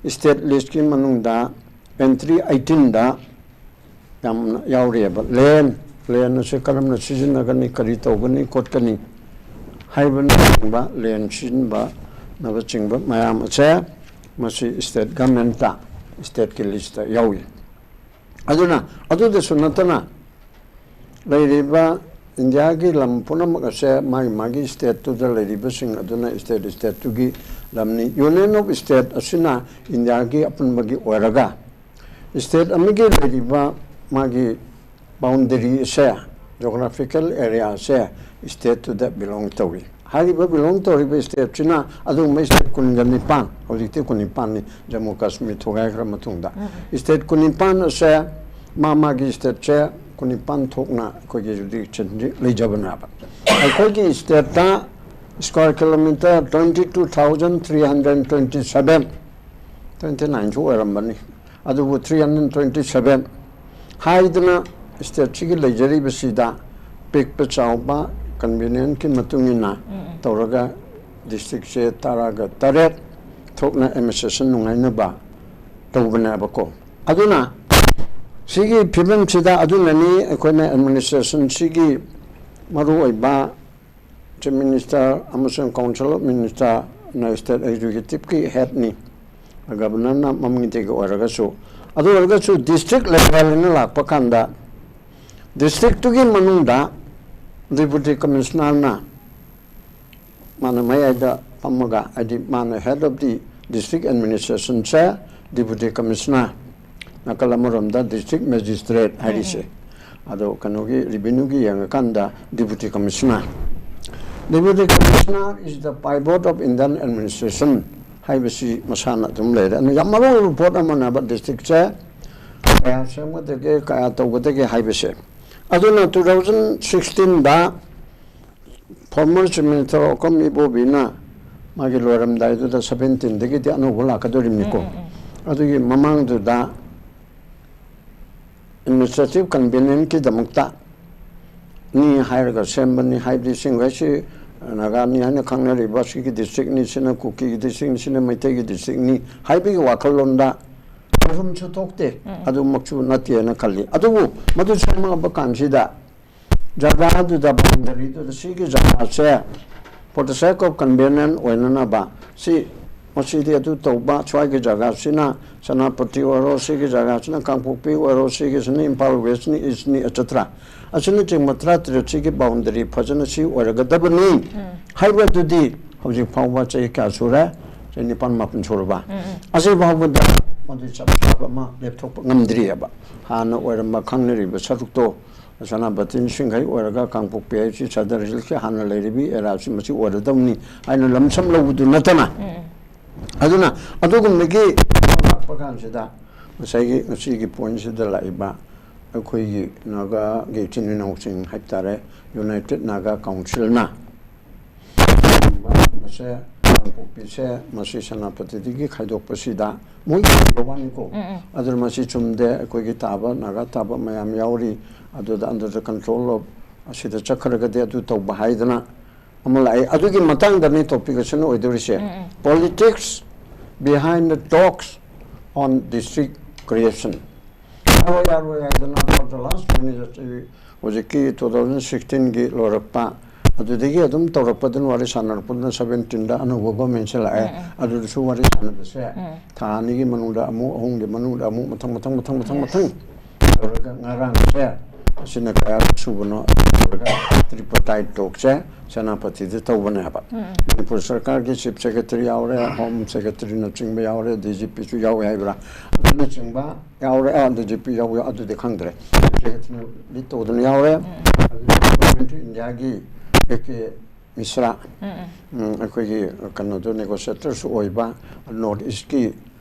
ꯁ꯭ꯇꯦꯠ ꯂꯤꯁꯀꯤ ꯃꯅꯨꯡꯗ ꯑꯦꯟꯇ꯭ꯔꯤ ꯑꯩꯠꯇꯤꯟꯗ ꯌꯥꯝꯅ ꯌꯥꯎꯔꯤꯑꯕ꯫ ꯂꯦꯟ, ꯂꯦꯟ ꯑꯁꯤ ꯀꯔꯝꯅ ꯁꯤꯖꯤꯟꯅꯒꯅꯤ, ꯀꯔꯤ ꯇꯧꯒꯅꯤ, ꯈꯣꯠꯀꯅꯤ ꯍꯥꯏꯕꯅꯆꯤꯡꯕ, ꯂꯦꯟ ꯁꯤꯖꯤꯟꯅꯕꯅꯆꯤꯡꯕ ꯃꯌꯥꯝ ꯑꯁꯦ ꯃꯁꯤ ꯁ꯭ꯇꯦꯠ ꯒꯃꯦꯟꯇ, ꯁ꯭ꯇꯦꯠꯀꯤ ꯂꯤꯁꯇ ꯌꯥꯎꯏ꯫ ꯑꯗꯨꯅ ꯑꯗꯨꯗꯁꯨ ꯅꯠꯇꯅ ꯂꯩꯔꯤꯕ ꯏꯟꯗꯤꯌꯥꯒꯤ ꯂꯝ ꯄꯨꯝꯅꯃꯛ ꯑꯁꯦ ꯃꯥꯒꯤ ꯃꯥꯒꯤ ꯁ꯭ꯇꯦꯠꯇꯨꯗ ꯂꯩꯔꯤꯕꯁꯤꯡ ꯑꯗꯨꯅ ꯁ꯭ꯇꯦꯠ ꯁ꯭ꯇꯦꯠꯇꯨꯒꯤ ꯂꯝꯅꯤ꯫ ꯌꯨꯅꯤꯌꯟ ꯑꯣꯐ ꯁ꯭ꯇꯦꯠ ꯑꯁꯤꯅ ꯏꯟꯗꯤꯌꯥꯒꯤ ꯑꯄꯨꯟꯕꯒꯤ ꯑꯣꯏꯔꯒ ꯁ꯭ꯇꯦꯠ ꯑꯃꯒꯤ ꯂꯩꯔꯤꯕ ꯃꯥꯒꯤ ꯕꯥꯎꯟꯗꯔꯤ ꯑꯁꯦ, ꯖꯣꯒ꯭ꯔꯥꯐꯤꯀꯦꯜ ꯑꯦꯔꯤꯌꯥ ꯑꯁꯦ ꯁ꯭ꯇꯦꯠꯇꯨꯗ ꯕꯤꯂꯣꯡ ꯇꯧꯏ꯫ ꯍꯥꯏꯔꯤꯕ ꯕꯤꯂꯣꯡ ꯇꯧꯔꯤꯕ ꯁ꯭ꯇꯦꯠꯁꯤꯅ ꯑꯗꯨꯒꯨꯝꯕ ꯁ꯭ꯇꯦꯠ ꯀꯨꯟꯒ ꯅꯤꯄꯥꯟ, ꯍꯧꯖꯤꯛꯇꯤ ꯀꯨꯟꯅꯤꯄꯥꯟꯅꯤ, ꯖꯝꯃꯨ ꯀꯥꯁꯃꯤꯔ ꯊꯨꯒꯥꯏꯈ꯭ꯔ ꯃꯇꯨꯡꯗ꯫ ꯁ꯭ꯇꯦꯠ ꯀꯨꯟꯅꯤꯄꯥꯟ ꯑꯁꯦ ꯃꯥ ꯃꯥꯒꯤ ꯁ꯭ꯇꯦꯠꯁꯦ ꯀꯨꯟꯅꯤꯄꯥꯟ ꯊꯣꯛꯅ ꯑꯩꯈꯣꯏꯒꯤ ꯖꯨꯔꯤꯗꯤꯛꯁꯟꯁꯤ ꯂꯩꯖꯕꯅꯦꯕ꯫ ꯑꯩꯈꯣꯏꯒꯤ ꯁ꯭ꯇꯦꯠꯇ Square kilometer twenty two thousand three hundred twenty seven, twenty nineꯁꯨ ꯑꯣꯏꯔꯝꯕꯅꯤ, ꯑꯗꯨꯕꯨ three hundred twenty seven ꯍꯥꯏꯗꯅ stateꯁꯤꯒꯤ ꯂꯩꯖꯔꯤꯕꯁꯤꯗ ꯄꯤꯛꯄ ꯆꯥꯎꯕ convenientꯀꯤ ꯃꯇꯨꯡ ꯏꯟꯅ ꯇꯧꯔꯒ districtꯁꯦ ꯇꯔꯥꯒ ꯇꯔꯦꯠ ꯊꯣꯛꯅ administration ꯅꯨꯡꯉꯥꯏꯅꯕ ꯇꯧꯕꯅꯦꯕꯀꯣ꯫ ꯑꯗꯨꯅ ꯁꯤꯒꯤ ꯐꯤꯕꯝꯁꯤꯗ ꯑꯗꯨꯅꯅꯤ ꯑꯩꯈꯣꯏꯅ administrationꯁꯤꯒꯤ ꯃꯔꯨꯑꯣꯏꯕ Chief Minister ꯑꯃꯁꯨꯡ Council of Ministerꯅ state executiveꯀꯤ headꯅꯤ, governorꯅ ꯃꯃꯤꯡꯗꯒꯤ ꯑꯣꯏꯔꯒꯁꯨ꯫ ꯑꯗꯨ ꯑꯣꯏꯔꯒꯁꯨ district levelꯅ ꯂꯥꯛꯄ ꯀꯥꯟꯗ districtꯇꯨꯒꯤ ꯃꯅꯨꯡꯗ Deputy Commissionerꯅ ꯃꯥꯅ ꯃꯌꯥꯏꯗ ꯐꯝꯃꯒ, ꯍꯥꯏꯗꯤ ꯃꯥꯅ head of the district administrationꯁꯦ Deputy Commissioner, ꯅꯥꯀꯜ ꯑꯃꯔꯣꯝꯗ district magistrate ꯍꯥꯏꯔꯤꯁꯦ꯫ ꯑꯗꯣ ꯀꯩꯅꯣꯒꯤ revenueꯒꯤ ꯌꯦꯡꯉꯀꯥꯟꯗ Deputy Commissioner, Deputy Commissioner is the pivot of Indian administration ꯍꯥꯏꯕꯁꯤ ꯃꯁꯥꯅ ꯑꯗꯨꯝ ꯂꯩꯔꯦ꯫ ꯑꯗꯨꯅ ꯌꯥꯝ ꯃꯔꯨ ꯑꯣꯏꯕ ꯄꯣꯠ ꯑꯃꯅꯦꯕ districtꯁꯦ ꯀꯌꯥ ꯁꯦꯝꯒꯗꯒꯦ, ꯀꯌꯥ ꯇꯧꯒꯗꯒꯦ ꯍꯥꯏꯕꯁꯦ꯫ ꯑꯗꯨꯅ two thousand sixteenꯗ former Chief Minister ꯑꯣꯀꯝ ꯏꯕꯣꯕꯤꯅ ꯃꯥꯒꯤ ꯂꯣꯏꯔꯝꯗꯥꯏꯗꯨꯗ seventeenꯗꯒꯤꯗꯤ ꯑꯅꯧꯕ ꯂꯥꯛꯀꯗꯣꯔꯤꯕꯅꯤꯀꯣ꯫ ꯑꯗꯨꯒꯤ ꯃꯃꯥꯡꯗꯨꯗ administrative convenientꯀꯤꯗꯃꯛꯇ ꯅꯤ ꯍꯥꯏꯔꯒ ꯁꯦꯝꯕꯅꯤ, ꯍꯥꯏꯕꯗꯤ ꯁꯤꯡꯈꯩꯁꯤ ꯅꯥꯒꯥꯅꯤ ꯍꯥꯏꯅ ꯈꯪꯅꯔꯤꯕ ꯁꯤꯒꯤ districtꯅꯤ, ꯁꯤꯅ ꯀꯨꯀꯤꯒꯤ districtꯅꯤ, ꯁꯤꯅ ꯃꯩꯇꯩꯒꯤ districtꯅꯤ ꯍꯥꯏꯕꯒꯤ ꯋꯥꯈꯜꯂꯣꯟꯗ ꯀꯔꯤꯒꯨꯝꯁꯨ ꯊꯣꯛꯇꯦ꯫ ꯑꯗꯨꯃꯛꯁꯨ ꯅꯠꯇꯦꯅ ꯈꯜꯂꯤ꯫ ꯑꯗꯨꯕꯨ ꯃꯗꯨ ꯁꯦꯝꯃꯛꯑꯕ ꯀꯥꯟꯁꯤꯗ ꯖꯒꯥꯗꯨꯗ, boundaryꯗꯨꯗ ꯁꯤꯒꯤ ꯖꯒꯥꯁꯦ for the sake of convenience ꯑꯣꯏꯅꯅꯕ, ꯁꯤ ꯃꯁꯤꯗꯤ ꯑꯗꯨ ꯇꯧꯕ, ꯁ꯭ꯋꯥꯏꯒꯤ ꯖꯒꯥꯁꯤꯅ ꯁꯦꯅꯥꯄꯇꯤ ꯑꯣꯏꯔꯣ, ꯁꯤꯒꯤ ꯖꯒꯥꯁꯤꯅ ꯀꯥꯡꯄꯣꯛꯄꯤ ꯑꯣꯏꯔꯣ, ꯁꯤꯒꯤꯁꯤꯅ ꯏꯝꯐꯥꯜ Westꯅꯤ, Eastꯅꯤ, etcetera, ꯑꯁꯤꯅꯆꯤꯡꯕ ꯇꯔꯥꯇꯔꯦꯠꯁꯤꯒꯤ boundary ꯐꯖꯅ ꯁꯤ ꯑꯣꯏꯔꯒꯗꯕꯅꯤ ꯍꯥꯏꯕꯗꯨꯗꯤ ꯍꯧꯖꯤꯛ ꯐꯥꯎꯕ ꯆꯍꯤ ꯀꯌꯥ ꯁꯨꯔꯦ? ꯆꯍꯤ ꯅꯤꯄꯥꯜ ꯃꯥꯄꯜ ꯁꯨꯔꯕ? ꯑꯁꯤ ꯐꯥꯎꯕꯗ ꯃꯗꯨ ꯆꯞ ꯆꯥꯕ ꯑꯃ ꯂꯦꯞꯊꯣꯛꯄ ꯉꯝꯗ꯭ꯔꯤꯑꯕ꯫ ꯍꯥꯟꯅ ꯑꯣꯏꯔꯝꯕ ꯈꯪꯅꯔꯤꯕ ꯁꯔꯨꯛꯇꯣ, ꯁꯦꯅꯥꯄꯇꯤꯅ ꯁꯤꯡꯈꯩ ꯑꯣꯏꯔꯒ ꯀꯥꯡꯄꯣꯛꯄꯤ ꯍꯥꯏꯁꯤ Sadar Hillsꯀꯤ ꯍꯥꯟꯅ ꯂꯩꯔꯤꯕꯤ areaꯁꯤ ꯃꯁꯤ ꯑꯣꯏꯔꯗꯧꯅꯤ ꯍꯥꯏꯅ ꯂꯝꯁꯝ ꯂꯧꯕꯗꯨ ꯅꯠꯇꯅ, ꯑꯗꯨꯅ ꯑꯗꯨꯒꯨꯝꯕꯒꯤ ꯂꯥꯛꯄ ꯀꯥꯟꯁꯤꯗ ꯉꯁꯥꯏꯒꯤ ꯉꯁꯤꯒꯤ pointꯁꯤꯗ ꯂꯥꯛꯏꯕ ꯑꯩꯈꯣꯏꯒꯤ ꯅꯥꯒꯥꯒꯤ ꯏꯆꯤꯟ ꯏꯅꯥꯎꯁꯤꯡ ꯍꯥꯏꯕ ꯇꯥꯔꯦ, United Naga Councilꯅ ꯁꯦ, ꯀꯥꯡꯄꯣꯛꯄꯤꯁꯦ ꯃꯁꯤ ꯁꯦꯅꯥꯄꯇꯤꯗꯒꯤ ꯈꯥꯏꯗꯣꯛꯄꯁꯤꯗ ꯃꯣꯏꯒꯤ ꯑꯣꯏꯕ ꯋꯥꯅꯤꯀꯣ꯫ ꯑꯗꯨꯅ ꯃꯁꯤ ꯆꯨꯝꯗꯦ, ꯑꯩꯈꯣꯏꯒꯤ ꯇꯥꯕ, ꯅꯥꯒꯥ ꯇꯥꯕ ꯃꯌꯥꯝ ꯌꯥꯎꯔꯤ, ꯑꯗꯨꯗ under the control of ꯑꯁꯤꯗ ꯆꯠꯈ꯭ꯔꯒꯗꯤ ꯑꯗꯨ ꯇꯧꯕ ꯍꯥꯏꯗꯅ ꯑꯃ ꯂꯥꯛꯑꯦ꯫ ꯑꯗꯨꯒꯤ ꯃꯇꯥꯡꯗꯅꯤ topic ꯑꯁꯤꯅ ꯑꯣꯏꯗꯣꯔꯤꯁꯦ, politics behind the talks on district creation꯫ ꯌꯥꯔꯣꯏ, ꯌꯥꯔꯣꯏ ꯍꯥꯏꯗꯅ for the last twenty, ꯍꯧꯖꯤꯛꯀꯤ two thousand sixteen ꯒꯤ ꯂꯣꯏꯔꯛꯄ, ꯑꯗꯨꯗꯒꯤ ꯑꯗꯨꯝ ꯇꯧꯔꯛꯄꯗꯨꯅ, ꯋꯥꯔꯤ ꯁꯥꯟꯅꯔꯛꯄꯗꯨꯅ seventeen ꯗ ꯑꯅꯧꯕ government ꯁꯦ ꯂꯥꯛꯑꯦ꯫ ꯑꯗꯨꯗꯁꯨ ꯋꯥꯔꯤ ꯁꯥꯟꯅꯕꯁꯦ ꯊꯥ ꯑꯅꯤꯒꯤ ꯃꯅꯨꯡꯗ ꯑꯃꯨꯛ, ꯑꯍꯨꯝꯒꯤ ꯃꯅꯨꯡꯗ ꯑꯃꯨꯛ, ꯃꯊꯪ ꯃꯊꯪ ꯃꯊꯪ ꯃꯊꯪ ꯃꯊꯪ ꯇꯧꯔꯒ ꯉꯔꯥꯡꯁꯦ, ꯑꯁꯤꯅ ꯀꯌꯥꯔꯛ ꯁꯨꯕꯅꯣ ꯇꯧꯔꯒ tripartite talk ꯁꯦ ꯁꯦꯅꯥꯄꯇꯤꯗ ꯇꯧꯕꯅꯦꯕ꯫ ꯃꯅꯤꯄꯨꯔ ꯁꯔꯀꯥꯔꯒꯤ chief secretary ꯌꯥꯎꯔꯦ, home secretary ꯅꯆꯤꯡꯕ ꯌꯥꯎꯔꯦ, D G P ꯁꯨ ꯌꯥꯎꯋꯦ ꯍꯥꯏꯕ꯭ꯔꯥ, ꯑꯗꯨꯅꯆꯤꯡꯕ ꯌꯥꯎꯔꯦ꯫ ꯑꯥ, D G P ꯌꯥꯎꯕ, ꯑꯗꯨꯗꯤ ꯈꯪꯗ꯭ꯔꯦ꯫ Chief secretary ꯅ lead ꯇꯧꯗꯨꯅ ꯌꯥꯎꯔꯦ꯫ ꯑꯗꯨꯒ Government of India ꯒꯤ A K ꯃꯤꯁ꯭ꯔꯥ, ꯎꯝ, ꯑꯩꯈꯣꯏꯒꯤ ꯀꯩꯅꯣꯗꯣ negotiator ꯁꯨ ꯑꯣꯏꯕ, North East ꯀꯤ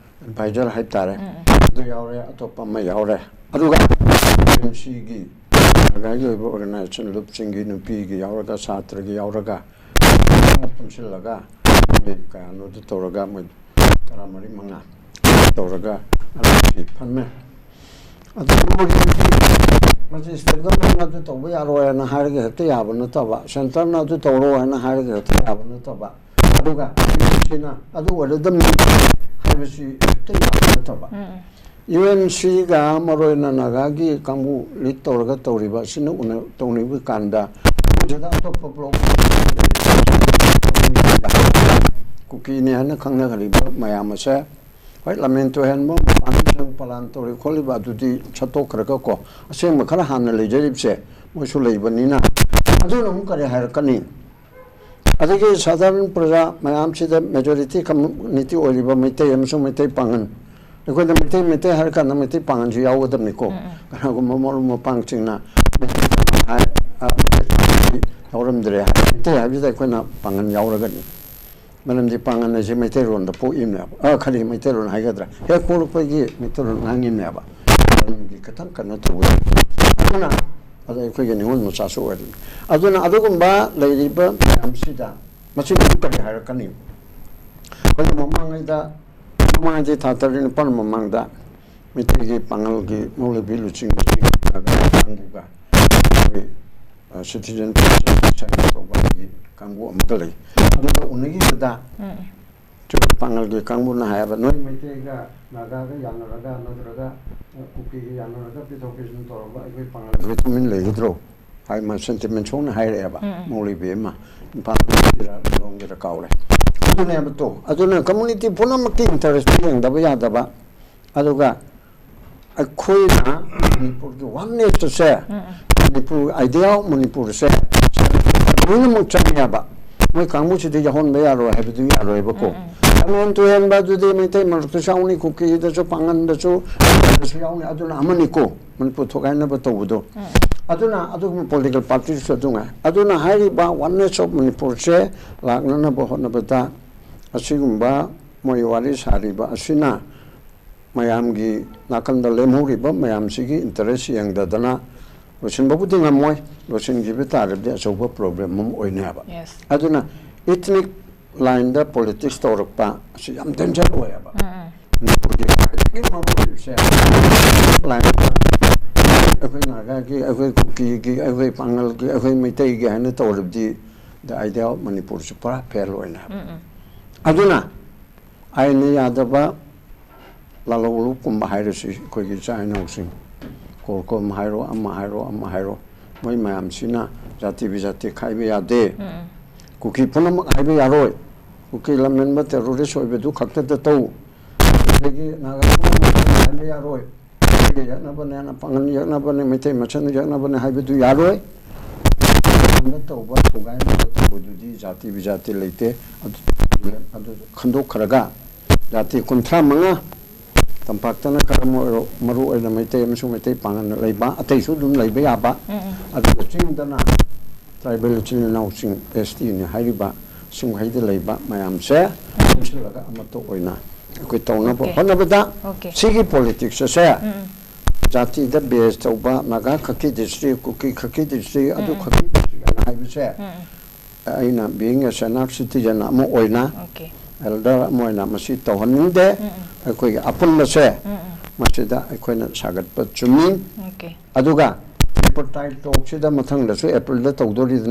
advisor ꯍꯥꯏꯇꯥꯔꯦ, ꯑꯗꯨ ꯌꯥꯎꯔꯦ, ꯑꯇꯣꯞꯄ ꯑꯃ ꯌꯥꯎꯔꯦ꯫ ꯑꯗꯨꯒ UNC ꯒꯤ ꯅꯥꯒꯥꯒꯤ ꯑꯣꯏꯕ organization, ꯂꯨꯞꯁꯤꯡꯒꯤ, ꯅꯨꯄꯤꯒꯤ ꯌꯥꯎꯔꯒ, ꯁꯥꯇ꯭ꯔꯒꯤ ꯌꯥꯎꯔꯒ, ꯄꯨꯟꯁꯤꯜꯂꯒ ꯃꯣꯏ ꯀꯌꯥꯅꯣꯗꯨ ꯇꯧꯔꯒ, ꯃꯣꯏ ꯇꯔꯥꯃꯔꯤ ꯃꯉꯥ ꯇꯧꯔꯒ ꯑꯗꯨ ꯐꯝꯃꯦ꯫ ꯑꯗꯨ ꯃꯣꯏꯒꯤꯗꯤ ꯃꯁꯤ state government ꯅ ꯑꯗꯨ ꯇꯧꯕ ꯌꯥꯔꯣꯏ ꯍꯥꯏꯅ ꯍꯥꯏꯔꯒ ꯍꯦꯛꯇ ꯌꯥꯕ ꯅꯠꯇꯕ, centre ꯅ ꯑꯗꯨ ꯇꯧꯔꯣ ꯍꯥꯏꯅ ꯍꯥꯏꯔꯒ ꯍꯦꯛꯇ ꯌꯥꯕ ꯅꯠꯇꯕ, ꯑꯗꯨꯒ UNC ꯅ ꯑꯗꯨ ꯑꯣꯏꯔꯗꯝꯅꯤ ꯍꯥꯏꯕꯁꯤ ꯍꯦꯛꯇ ꯌꯥꯕ ꯅꯠꯇꯕ꯫ UNC ꯒ ꯃꯔꯨ ꯑꯣꯏꯅ ꯅꯥꯒꯥꯒꯤ ꯀꯥꯡꯕꯨ lead ꯇꯧꯔꯒ ꯇꯧꯔꯤꯕ ꯑꯁꯤꯅ ꯎꯅ-, ꯇꯧꯅꯤꯡꯕ ꯀꯥꯟꯗ ꯃꯣꯏꯁꯤꯗ ꯑꯇꯣꯞꯄ bloc ꯀꯨꯀꯤꯅꯤ ꯍꯥꯏꯅ ꯈꯪꯅꯔꯤꯕ ꯃꯌꯥꯝ ꯑꯁꯦ, ꯍꯣꯏ, ꯂꯝꯍꯦꯟ ꯇꯨꯍꯦꯟꯕ, ꯃꯄꯥꯟ ꯆꯪ ꯄꯂꯥꯟ ꯇꯧꯔꯤ ꯈꯣꯠꯂꯤꯕ ꯑꯗꯨꯗꯤ ꯁꯠꯇꯣꯛꯈ꯭ꯔꯒ ꯀꯣ, ꯑꯁꯦꯡꯕ ꯈꯔ ꯍꯥꯟꯅ ꯂꯩꯖꯔꯤꯕꯁꯦ ꯃꯣꯏꯁꯨ ꯂꯩꯕꯅꯤꯅ, ꯑꯗꯨꯅ ꯑꯃꯨꯛ ꯀꯔꯤ ꯍꯥꯏꯔꯛꯀꯅꯤ? ꯑꯗꯒꯤ ꯁꯥꯗꯥꯔꯟ ꯄ꯭ꯔꯖꯥ ꯃꯌꯥꯝꯁꯤꯗ majority community ꯑꯣꯏꯔꯤꯕ ꯃꯩꯇꯩ ꯑꯃꯁꯨꯡ ꯃꯩꯇꯩ ꯄꯥꯉꯟ, ꯑꯩꯈꯣꯏꯅ ꯃꯩꯇꯩ, ꯃꯩꯇꯩ ꯍꯥꯏꯔꯀꯥꯟꯗ ꯃꯩꯇꯩ ꯄꯥꯉꯟꯁꯨ ꯌꯥꯎꯒꯗꯕꯅꯤꯀꯣ꯫ ꯀꯅꯥꯒꯨꯝꯕ ꯃꯔꯨꯞ ꯃꯄꯥꯡꯁꯤꯡꯅ ꯃꯩꯇꯩ ꯍꯥꯏ, ꯑ, ꯃꯩꯇꯩ ꯌꯥꯎꯔꯝꯗ꯭ꯔꯦ ꯍꯥꯏ, ꯃꯩꯇꯩ ꯍꯥꯏꯕꯁꯤꯗ ꯑꯩꯈꯣꯏꯅ ꯄꯥꯉꯟ ꯌꯥꯎꯔꯒꯅꯤ꯫ ꯃꯔꯝꯗꯤ ꯄꯥꯉꯟ ꯍꯥꯏꯁꯦ ꯃꯩꯇꯩꯔꯣꯟꯗ ꯄꯣꯛꯏꯕꯅꯦꯕ꯫ ꯑ, ꯈꯔꯤ ꯃꯩꯇꯩꯔꯣꯟ ꯍꯥꯏꯒꯗ꯭ꯔꯥ? ꯍꯦꯛ ꯄꯣꯛꯂꯛꯄꯒꯤ ꯃꯩꯇꯩꯔꯣꯟ ꯉꯥꯡꯉꯤꯕꯅꯦꯕ꯫ ꯃꯔꯝꯗꯤ ꯈꯤꯇꯪ ꯀꯩꯅꯣ ꯇꯧꯕ꯫ ꯑꯗꯨꯅ, ꯑꯗ ꯑꯩꯈꯣꯏꯒꯤ ꯅꯤꯉꯣꯜ ꯃꯆꯥꯁꯨ ꯑꯣꯏꯔꯤꯕꯅꯤ꯫ ꯑꯗꯨꯅ ꯑꯗꯨꯒꯨꯝꯕ ꯂꯩꯔꯤꯕ ꯃꯌꯥꯝꯁꯤꯗ ꯃꯁꯤꯅꯁꯨ ꯀꯔꯤ ꯍꯥꯏꯔꯛꯀꯅꯤ? ꯑꯩꯈꯣꯏꯅ ꯃꯃꯥꯡꯉꯩꯗ, ꯃꯃꯥꯡꯒꯤ ꯊꯥ ꯇꯔꯦꯠ ꯅꯤꯄꯥꯜ ꯃꯃꯥꯡꯗ ꯃꯩꯇꯩꯒꯤ ꯄꯥꯉꯜꯒꯤ ꯃꯧꯂꯨꯕꯤ ꯂꯨꯆꯤꯡꯕꯁꯤꯡ ꯀꯥꯡꯕꯨꯒ ꯑꯩꯈꯣꯏ, ꯑ, citizen protection ꯇꯧꯕꯒꯤ ꯀꯥꯡꯕꯨ ꯑꯃꯒ ꯂꯩ꯫ ꯑꯗꯨꯒ ꯎꯅꯈꯤꯕꯗ ꯎꯝ꯫ ꯆꯨꯔꯨꯞ ꯄꯥꯉꯜꯒꯤ ꯀꯥꯡꯕꯨꯅ ꯍꯥꯏꯌꯦꯕ, "ꯅꯣꯏ ꯃꯩꯇꯩꯒ ꯅꯥꯒꯥꯒ ꯌꯥꯅꯔꯒ ꯅꯠꯇ꯭ꯔꯒ, ꯑ, ꯀꯨꯀꯤꯒ ꯌꯥꯅꯔꯒ ꯄꯤꯊꯣꯛ ꯄꯤꯁꯤꯟ ꯇꯧꯔꯒ ꯑꯩꯈꯣꯏ ꯄꯥꯉꯜ ꯑꯩꯈꯣꯏ ꯇꯨꯃꯤꯟ ꯂꯩꯒꯗ꯭ꯔꯣ?" ꯍꯥꯏ ꯃꯥ sentiment ꯁꯣꯛꯅ ꯍꯥꯏꯔꯛꯑꯦꯕ꯫ ꯎꯝ, ꯎꯝ꯫ ꯃꯧꯂꯨꯕꯤ ꯑꯃ, ꯏꯝꯐꯥꯜ ꯂꯣꯝꯒꯤꯔ ꯀꯥꯎꯔꯦ꯫ ꯑꯗꯨꯅꯦꯕ ꯇꯣ꯫ ꯑꯗꯨꯅ community ꯄꯨꯝꯅꯃꯛꯀꯤ interest ꯌꯦꯡꯗꯕ ꯌꯥꯗꯕ꯫ ꯑꯗꯨꯒ ꯑꯩꯈꯣꯏꯅ ꯃꯅꯤꯄꯨꯔꯒꯤ oneness say, um, um. Manipur, idea of ꯃꯅꯤꯄꯨꯔꯁꯦ ꯂꯣꯏꯅꯃꯛ ꯆꯪꯉꯦꯕ꯫ ꯃꯣꯏ ꯀꯥꯡꯕꯨꯁꯤꯗꯤ ꯌꯥꯎꯍꯟꯕ ꯌꯥꯔꯣꯏ ꯍꯥꯏꯕꯗꯨ ꯌꯥꯔꯣꯏꯕꯀꯣ꯫ ꯎꯝ, ꯎꯝ꯫ ꯇꯣꯉꯥꯟ ꯇꯣꯉꯥꯟꯕ ꯑꯗꯨꯗꯤ ꯃꯩꯇꯩ ꯃꯔꯛꯇꯁꯨ ꯌꯥꯎꯅꯤ, ꯀꯨꯀꯤꯗꯁꯨ, ꯄꯥꯉꯟꯗꯁꯨ, ꯀꯩꯅꯣꯗꯁꯨ ꯌꯥꯎꯅꯤ꯫ ꯑꯗꯨꯅ ꯑꯃꯅꯤꯀꯣ, ꯃꯅꯤꯄꯨꯔ ꯊꯣꯒꯥꯏꯅꯕ ꯇꯧꯕꯗꯣ꯫ ꯎꯝ꯫ ꯑꯗꯨꯅ ꯑꯗꯨꯒꯨꯝꯕ political party ꯁꯨ ꯑꯗꯨ ꯉꯥꯏ꯫ ꯑꯗꯨꯅ ꯍꯥꯏꯔꯤꯕ oneness of ꯃꯅꯤꯄꯨꯔꯁꯦ ꯂꯥꯛꯅꯅꯕ ꯍꯣꯠꯅꯕꯗ ꯑꯁꯤꯒꯨꯝꯕ ꯃꯣꯏ ꯋꯥꯔꯤ ꯁꯥꯔꯤꯕ ꯑꯁꯤꯅ ꯃꯌꯥꯝꯒꯤ ꯅꯥꯀꯟꯗ ꯂꯦꯝꯍꯧꯔꯤꯕ ꯃꯌꯥꯝꯁꯤꯒꯤ interest ꯌꯦꯡꯗꯗꯅ ꯂꯣꯏꯁꯤꯟꯕꯕꯨꯗꯤ ꯉꯝꯃꯣꯏ꯫ ꯂꯣꯏꯁꯤꯟꯈꯤꯕ ꯇꯥꯔꯕꯗꯤ ꯑꯆꯧꯕ problem ꯑꯃ ꯑꯣꯏꯅꯦꯕ꯫ Yes꯫ ꯑꯗꯨꯅ ethnic line ꯗ politics ꯇꯧꯔꯛꯄ ꯑꯁꯤ ꯌꯥꯝ danger ꯑꯣꯏꯌꯦꯕ꯫ ꯎꯝ, ꯎꯝ꯫ ꯃꯅꯤꯄꯨꯔꯒꯤ ꯈ꯭ꯋꯥꯏꯗꯒꯤ ꯃꯔꯨ ꯑꯣꯏꯔꯤꯕꯁꯦ line ꯗ ꯑꯩꯈꯣꯏ ꯅꯥꯒꯥꯒꯤ, ꯑꯩꯈꯣꯏ ꯀꯨꯀꯤꯒꯤ, ꯑꯩꯈꯣꯏ ꯄꯥꯉꯜꯒꯤ, ꯑꯩꯈꯣꯏ ꯃꯩꯇꯩꯒꯤ ꯍꯥꯏꯅ ꯇꯧꯔꯕꯗꯤ the idea of ꯃꯅꯤꯄꯨꯔꯁꯤ ꯄꯨꯔꯥ fail ꯑꯣꯏꯅꯦꯕ꯫ ꯎꯝ, ꯎꯝ꯫ ꯑꯗꯨꯅ ꯑꯥꯏꯟꯅ ꯌꯥꯗꯕ ꯂꯥꯂꯣꯡꯂꯨꯞꯀꯨꯝꯕ ꯍꯥꯏꯔꯁꯤ, ꯑꯩꯈꯣꯏꯒꯤ ꯏꯆꯥ ꯏꯅꯥꯎꯁꯤꯡ, ꯀꯣꯔꯀꯣꯝ ꯍꯥꯏꯔꯣ, ꯑꯃ ꯍꯥꯏꯔꯣ, ꯑꯃ ꯍꯥꯏꯔꯣ, ꯃꯣꯏ ꯃꯌꯥꯝꯁꯤꯅ ꯖꯥꯇꯤ ꯕꯤꯖꯥꯇꯤ ꯈꯥꯏꯕ ꯌꯥꯗꯦ꯫ ꯎꯝ꯫ ꯀꯨꯀꯤ ꯄꯨꯝꯅꯃꯛ ꯍꯥꯏꯕ ꯌꯥꯔꯣꯏ꯫ ꯀꯨꯀꯤ ꯂꯝꯍꯦꯟꯕ terrorist ꯑꯣꯏꯕꯗꯨ ꯈꯛꯇꯗ ꯇꯧ꯫ ꯑꯗꯒꯤ ꯅꯥꯒꯥ ꯄꯨꯝꯅꯃꯛ ꯍꯥꯏꯕ ꯌꯥꯔꯣꯏ꯫ ꯃꯩꯇꯩꯒ ꯌꯦꯛꯅꯕꯅꯦꯅ, ꯄꯥꯉꯟ ꯌꯦꯛꯅꯕꯅꯦ, ꯃꯩꯇꯩ ꯃꯁꯦꯟ ꯌꯦꯛꯅꯕꯅꯦ ꯍꯥꯏꯕꯗꯨ ꯌꯥꯔꯣꯏ꯫ ꯃꯄꯥꯟꯗ ꯇꯧꯕ, ꯊꯨꯒꯥꯏꯅꯕ ꯇꯧꯕꯗꯨꯗꯤ ꯖꯥꯇꯤ ꯕꯤꯖꯥꯇꯤ ꯂꯩꯇꯦ꯫ ꯑꯗꯨ, ꯑꯗꯨ ꯈꯟꯗꯣꯛꯈ꯭ꯔꯒ ꯖꯥꯇꯤ ꯀꯨꯟꯊ꯭ꯔꯥ ꯃꯉꯥ, ꯇꯝꯄꯥꯛꯇꯅ ꯈꯔ ꯃꯔꯨ, ꯃꯔꯨ ꯑꯣꯏꯅ ꯃꯩꯇꯩ ꯑꯃꯁꯨꯡ ꯃꯩꯇꯩ ꯄꯥꯉꯟꯅ ꯂꯩꯕ, ꯑꯇꯩꯁꯨ ꯑꯗꯨꯝ ꯂꯩꯕ ꯌꯥꯕ꯫ ꯎꯝ, ꯎꯝ꯫ ꯑꯗꯨꯒ ꯆꯤꯡꯗꯅ tribal ꯏꯆꯤꯜ ꯏꯅꯥꯎꯁꯤꯡ, S T ꯅꯤ ꯍꯥꯏꯔꯤꯕ, ꯁꯤꯡꯈꯩꯗ ꯂꯩꯕ ꯃꯌꯥꯝꯁꯦ ꯄꯨꯟꯁꯤꯜꯂꯒ ꯑꯃꯠꯇ ꯑꯣꯏꯅ ꯑꯩꯈꯣꯏ ꯇꯧꯅꯕ Okay. ꯍꯣꯠꯅꯕꯗ Okay. ꯁꯤꯒꯤ politics ꯑꯁꯦ ꯎꯝ, ꯎꯝ꯫ ꯖꯥꯇꯤꯗ base ꯇꯧꯕ, ꯅꯥꯒꯥ ꯈꯛꯀꯤ district, ꯀꯨꯀꯤ ꯈꯛꯀꯤ district, ꯑꯗꯨ ꯎꯝ, ꯎꯝ꯫ ꯈꯛꯀꯤ district ꯑꯅ ꯍꯥꯏꯕꯁꯦ ꯎꯝ, ꯎꯝ꯫ ꯑꯩꯅ being a Sena citizen ꯑꯃ ꯑꯣꯏꯅ, Okay. elder ꯑꯃ ꯑꯣꯏꯅ ꯃꯁꯤ ꯇꯧꯍꯟꯅꯤꯡꯗꯦ꯫ ꯎꯝ, ꯎꯝ. ꯑꯩꯈꯣꯏꯒꯤ ꯑꯄꯨꯟꯕꯁꯦ ꯎꯝ, ꯎꯝ. ꯃꯁꯤꯗ ꯑꯩꯈꯣꯏꯅ ꯁꯥꯒꯠꯄ ꯆꯨꯝꯃꯤ꯫ Okay. ꯑꯗꯨꯒ tripartite talkꯁꯤꯗ ꯃꯊꯪꯗꯁꯨ Aprilꯗ ꯇꯧꯗꯣꯔꯤꯗꯅ,